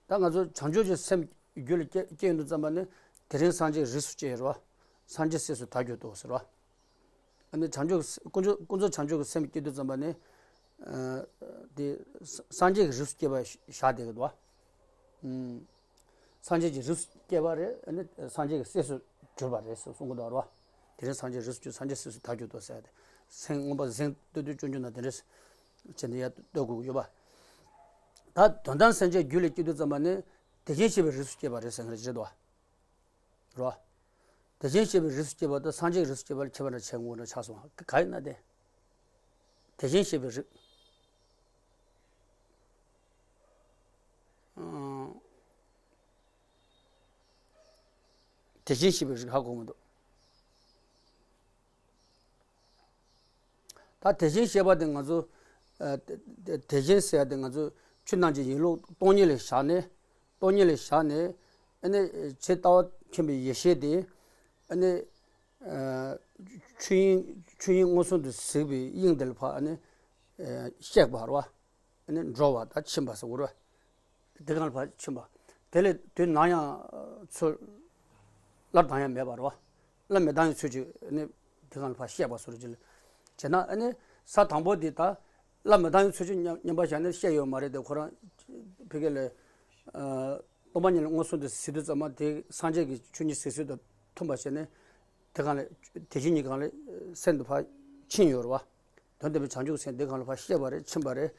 ད་ང་ཚོ་བྱང་ཆུབ་ཀྱི་སེམས་རྒྱུད་ལ་སྐྱེ་སྐྱེ་ཡོང་དུས་ཙམ་པ་ནི་དེ་རིང་སངས་རྒྱས་རིགས་སུ་སྐྱེས་རོ། སངས་རྒྱས་སྲས་སུ་ད་གྱུར་ཏོ་ཟེར་རོ། ཨ་ནི་བྱང་ཆུབ་ཀུན་རྫོབ་ཀུན་རྫོབ་བྱང་ཆུབ་ཀྱི་སེམས་སྐྱེ་དུས་ཙམ་པ་ནི། ཨ། དེ་སངས་རྒྱས་ཀྱི་རིགས་སུ་སྐྱེས་པ་བཞག་བསྡད་ཀྱི་འདུག་བ། སངས་རྒྱས་ཀྱི་རིགས་སུ་སྐྱེས་པ་རེད། ཨ་ནི་སངས་རྒྱས་ཀྱི་སྲས་སུ་གྱུར་པ་རེད་ཟེར་གསུང་གི་འདུག་རོ། དེ་རིང་སངས་རྒྱས་རིགས་སུ་སྐྱེས། སངས་རྒྱས་སྲས་སུ་ད་གྱུར་ཏོ་ཟེར་ཏེ། སེམས་མངོན་པ་གཟེངས་བསྟོད་དུས་སྤྱོད་འཇུག་ན་དེ་འདྲ་བྱས་ནས་ཡར་བསྟོད་དགོས་ཀྱི་ཡོད་པ། ད་དོན་དམ་སེམས་ཅན་རྒྱུད་ལ་སྐྱེ་དུས་ཙམ་པ་ནི་དེ་བཞིན་གཤེགས་པའི་རིགས་སུ་སྐྱེས་པ་རེད་ཟེར་མཁན་རེད་འདུག་བ། རོ། དེ་བཞིན་གཤེགས་པའི་རིགས་སུ་སྐྱེས་པ་དང་སངས་རྒྱས་ཀྱི་རིགས་སུ་སྐྱེས་པ་ལ་ཁྱད་པར་འདྲ་ཆེན་པོ་འདྲ་ཆགས་སོང་བ་ག་ཡིན་ན་དེ། དེ་བཞིན་གཤེགས་པའི་རིགས། ཨང་། དེ་བཞིན་གཤེགས་པའི་རིགས་ཧ་གོ་མི་འདུག། ད་དེ་བཞིན་གཤེགས་པ་དེ་ང་ཚོ། ཨ། དེ་དེ་བཞིན་ཟེར་ཡ་དེ་ང་ཚོ་ཆོས་རྣམས་ཀྱི་ཡིན་ལུགས་སྟོང་ཉིད་ལ་བཞག་ནས། སྟོང་ཉིད་ལ་བཞག་ནས། ཨ་ནི་ཆོས་ལྟ་བ་མཁྱེན་པའི་ཡེ་ཤེས་དེ། ཨ་ནི། ཨ། ཆོས་དབྱིངས་ཆོས་དབྱིངས་མངོན་སུམ་དུ་གཟིགས་པའི་དབྱིངས་དེ་ལ་ཕར་ཨ་ནི། ཨ། གཤེགས་པ་རེད་བ། ཨ་ནི་འགྲོ་བ་དང་ཕྱིན་པ་ཟེར་བ་རེད་བ། དེ་གང་ལ་ཕར་ཕྱིན་པ། དེ་ལས་དུས་ནམ་ཡང་ཚུར་སླར་ལྡང་ཡ་མེད་པ་རེད་བ། སླར་མི་ལྡང་བའི་ཚུལ་གྱིས་ནི་དེ་གང་ལ་ཕར་གཤེགས་པ་སོགས་ཀྱི་བྱས་ན། ཨ་ནི་ས་དང་པོ་འདི་ད་སླར་མི་ལྡང་བའི་ཚུལ་གྱིས་མཉམ་མཉམ་པར་བཞག་ནས་གཤེགས་ཡོད་མ་རེད་དེ། ཁོ་རང་ཕ་གི་ལ། ཨ། སྟོང་པ་ཉིད་ལ་མངོན་སུམ་དུ་གཟིགས་དུས་ཙམ་པ་དེ་སངས་རྒྱས་ཀྱི་ཆོས་ཉིད་གཟིགས་ཚུལ་དང་མཐུན་པ་བྱས་ནས། དེ་གང་ལ་དེ་བཞིན་ཉིད་གང་ལ་སེམས་དེ་ཕར་ཕྱིན་ཡོད་རེད་བ། དོན་དམ་པའི་བྱང་ཆུབ་སེམས་དེ་གང་ལ་ཕར་གཤེགས་པ་རེད། ཕྱིན་པ་རེད།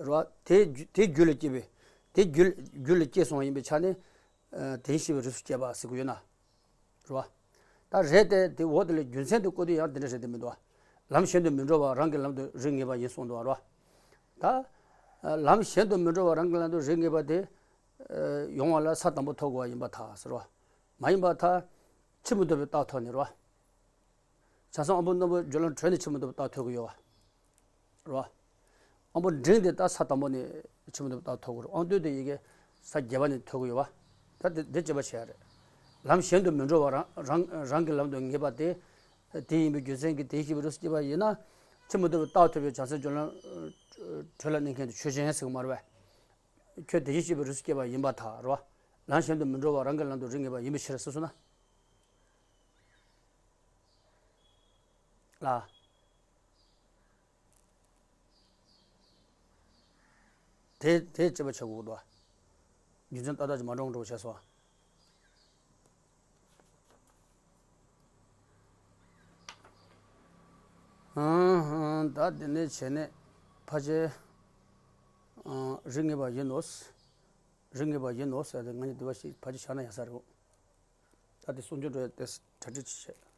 རེད་བ། དེ་རྒྱུ་དེ་རྒྱུད་ལ་སྐྱེས་པའི། དེ་རྒྱུད་རྒྱུད་ལ་སྐྱེས་སོང་བ་ཡིན་པའི་ཆ་ནས། ཨ། དེ་བཞིན་གཤེགས་པའི་རིགས་སུ་སྐྱེས་པ་ཟེར་གྱི་ཡོད་ན། རེད་བ། ད་རེད་དེ། དེ་འོ་དེ་ལ་རྒྱུ་མཚན་དེ་བཀོད་དུས་ཡང་དེ་འདྲ་རེད་དེ་མི་འདུག་བ། ལམ་གཞན་དུ་མི་འགྲོ་བར་རང་གི་ལམ་དུ་རིགས་ངེས་པ་ཡིན་གསུངས་འདུག་བ། རེད་བ། ད། ཨ། ལམ་གཞན་དུ་མི་འགྲོ་བར་རང་གི་ལམ་དུ་རིགས་ངེས་པ་དེ། ཨ། ཡོང་བ་ལ་ས་དང་པོ་ཐོབ་དགོས་པ་ཡིན་པར་ཐལ་ཟེར་བ། མ་ཡིན་པར་ཐལ། ཕྱིར་མི་ལྡོག་པའི་རྟགས་ཐོབ་ནས་རེད་བ། བྱང་སེམས་དབང་པོ་རྣོན་པོ་སྦྱོར་ལམ་གྲོལ་ནས་ཕྱིར་མི་ལྡོག་པའི་རྟགས་ཐོབ་ཀྱི་ཡོད་བ། རེད་བ། དབང་པོ་འབྲིང་དེ་ད་ས་དང་པོ་ནས་ཕྱིར་མི་ལྡོག་པའི་རྟགས་ཐོབ་ཀྱི་རེད། དབང་རྟུལ་དེ་ཡི་གེ་ས་བརྒྱད་པ་ནས་ཐོབ་ཀྱི་ཡོད་བ། ད་དེ་དེ་དཔྱད་པ་བྱེད་ཡ་རེད། ལམ་གཞན་དུ་མི་འགྲོ་བར་རང་རང་རང་གི་ལམ་དུ་ངེས་པ་དེ། དེ་ཡིན་པའི་རྒྱུ་མཚན་གྱིས་དེ་བཞིན་གཤེགས་པའི་རིགས་སུ་སྐྱེས་པ་ཡིན་ན། ཕྱིར་མི་ལྡོག་པའི་རྟགས་ཐོབ་པའི་བྱང་སེམས་སྦྱོར་ལམ་གྲོལ་ལ་གནས་མཁན་དེ་ཆོས་ཅན་ཟེར་གྱི་མ་རེད་བས། ཁྱོད་དེ་བཞིན་གཤེགས་པའི་རིགས་སུ་སྐྱེས་པ་ཡིན་པར་ཐལ། རེད་བ། ལམ་གཞན་དུ་མི་འགྲོ་བར་རང་གི་ལམ་དུ་རིགས་ངེས་པ་ཡིན་པའི་ཕྱིར་ཟེར་སོང་ན། ལ། དེ་དེ་དཔྱད་པ་བྱེད་དགོས་འདུག་བ། རྒྱུ་མཚན་ཏག་ཏག་ཅིག་མ་འགྲོ་འགྲོ་བྱས་སོང་བ། ཨང་། ད་དེ་ནས་བྱས་ནས་ཕལ་ཆེར། ཨང་། རིགས་ངེས་པ་ཡིན་ནོ། རིགས་ངེས་པ་ཡིན་ནོ་ཟེར་ཏེ་ང་གཉིས་འདི་བ་ཞིག་ཕལ་ཆེར་བཞག་ན་ཡག་ས་རེད། ད་དེ་གསུང་ཆོས་འགྲོ་ཡ་དེ་གྲ་སྒྲིག་ཅིག་བྱས།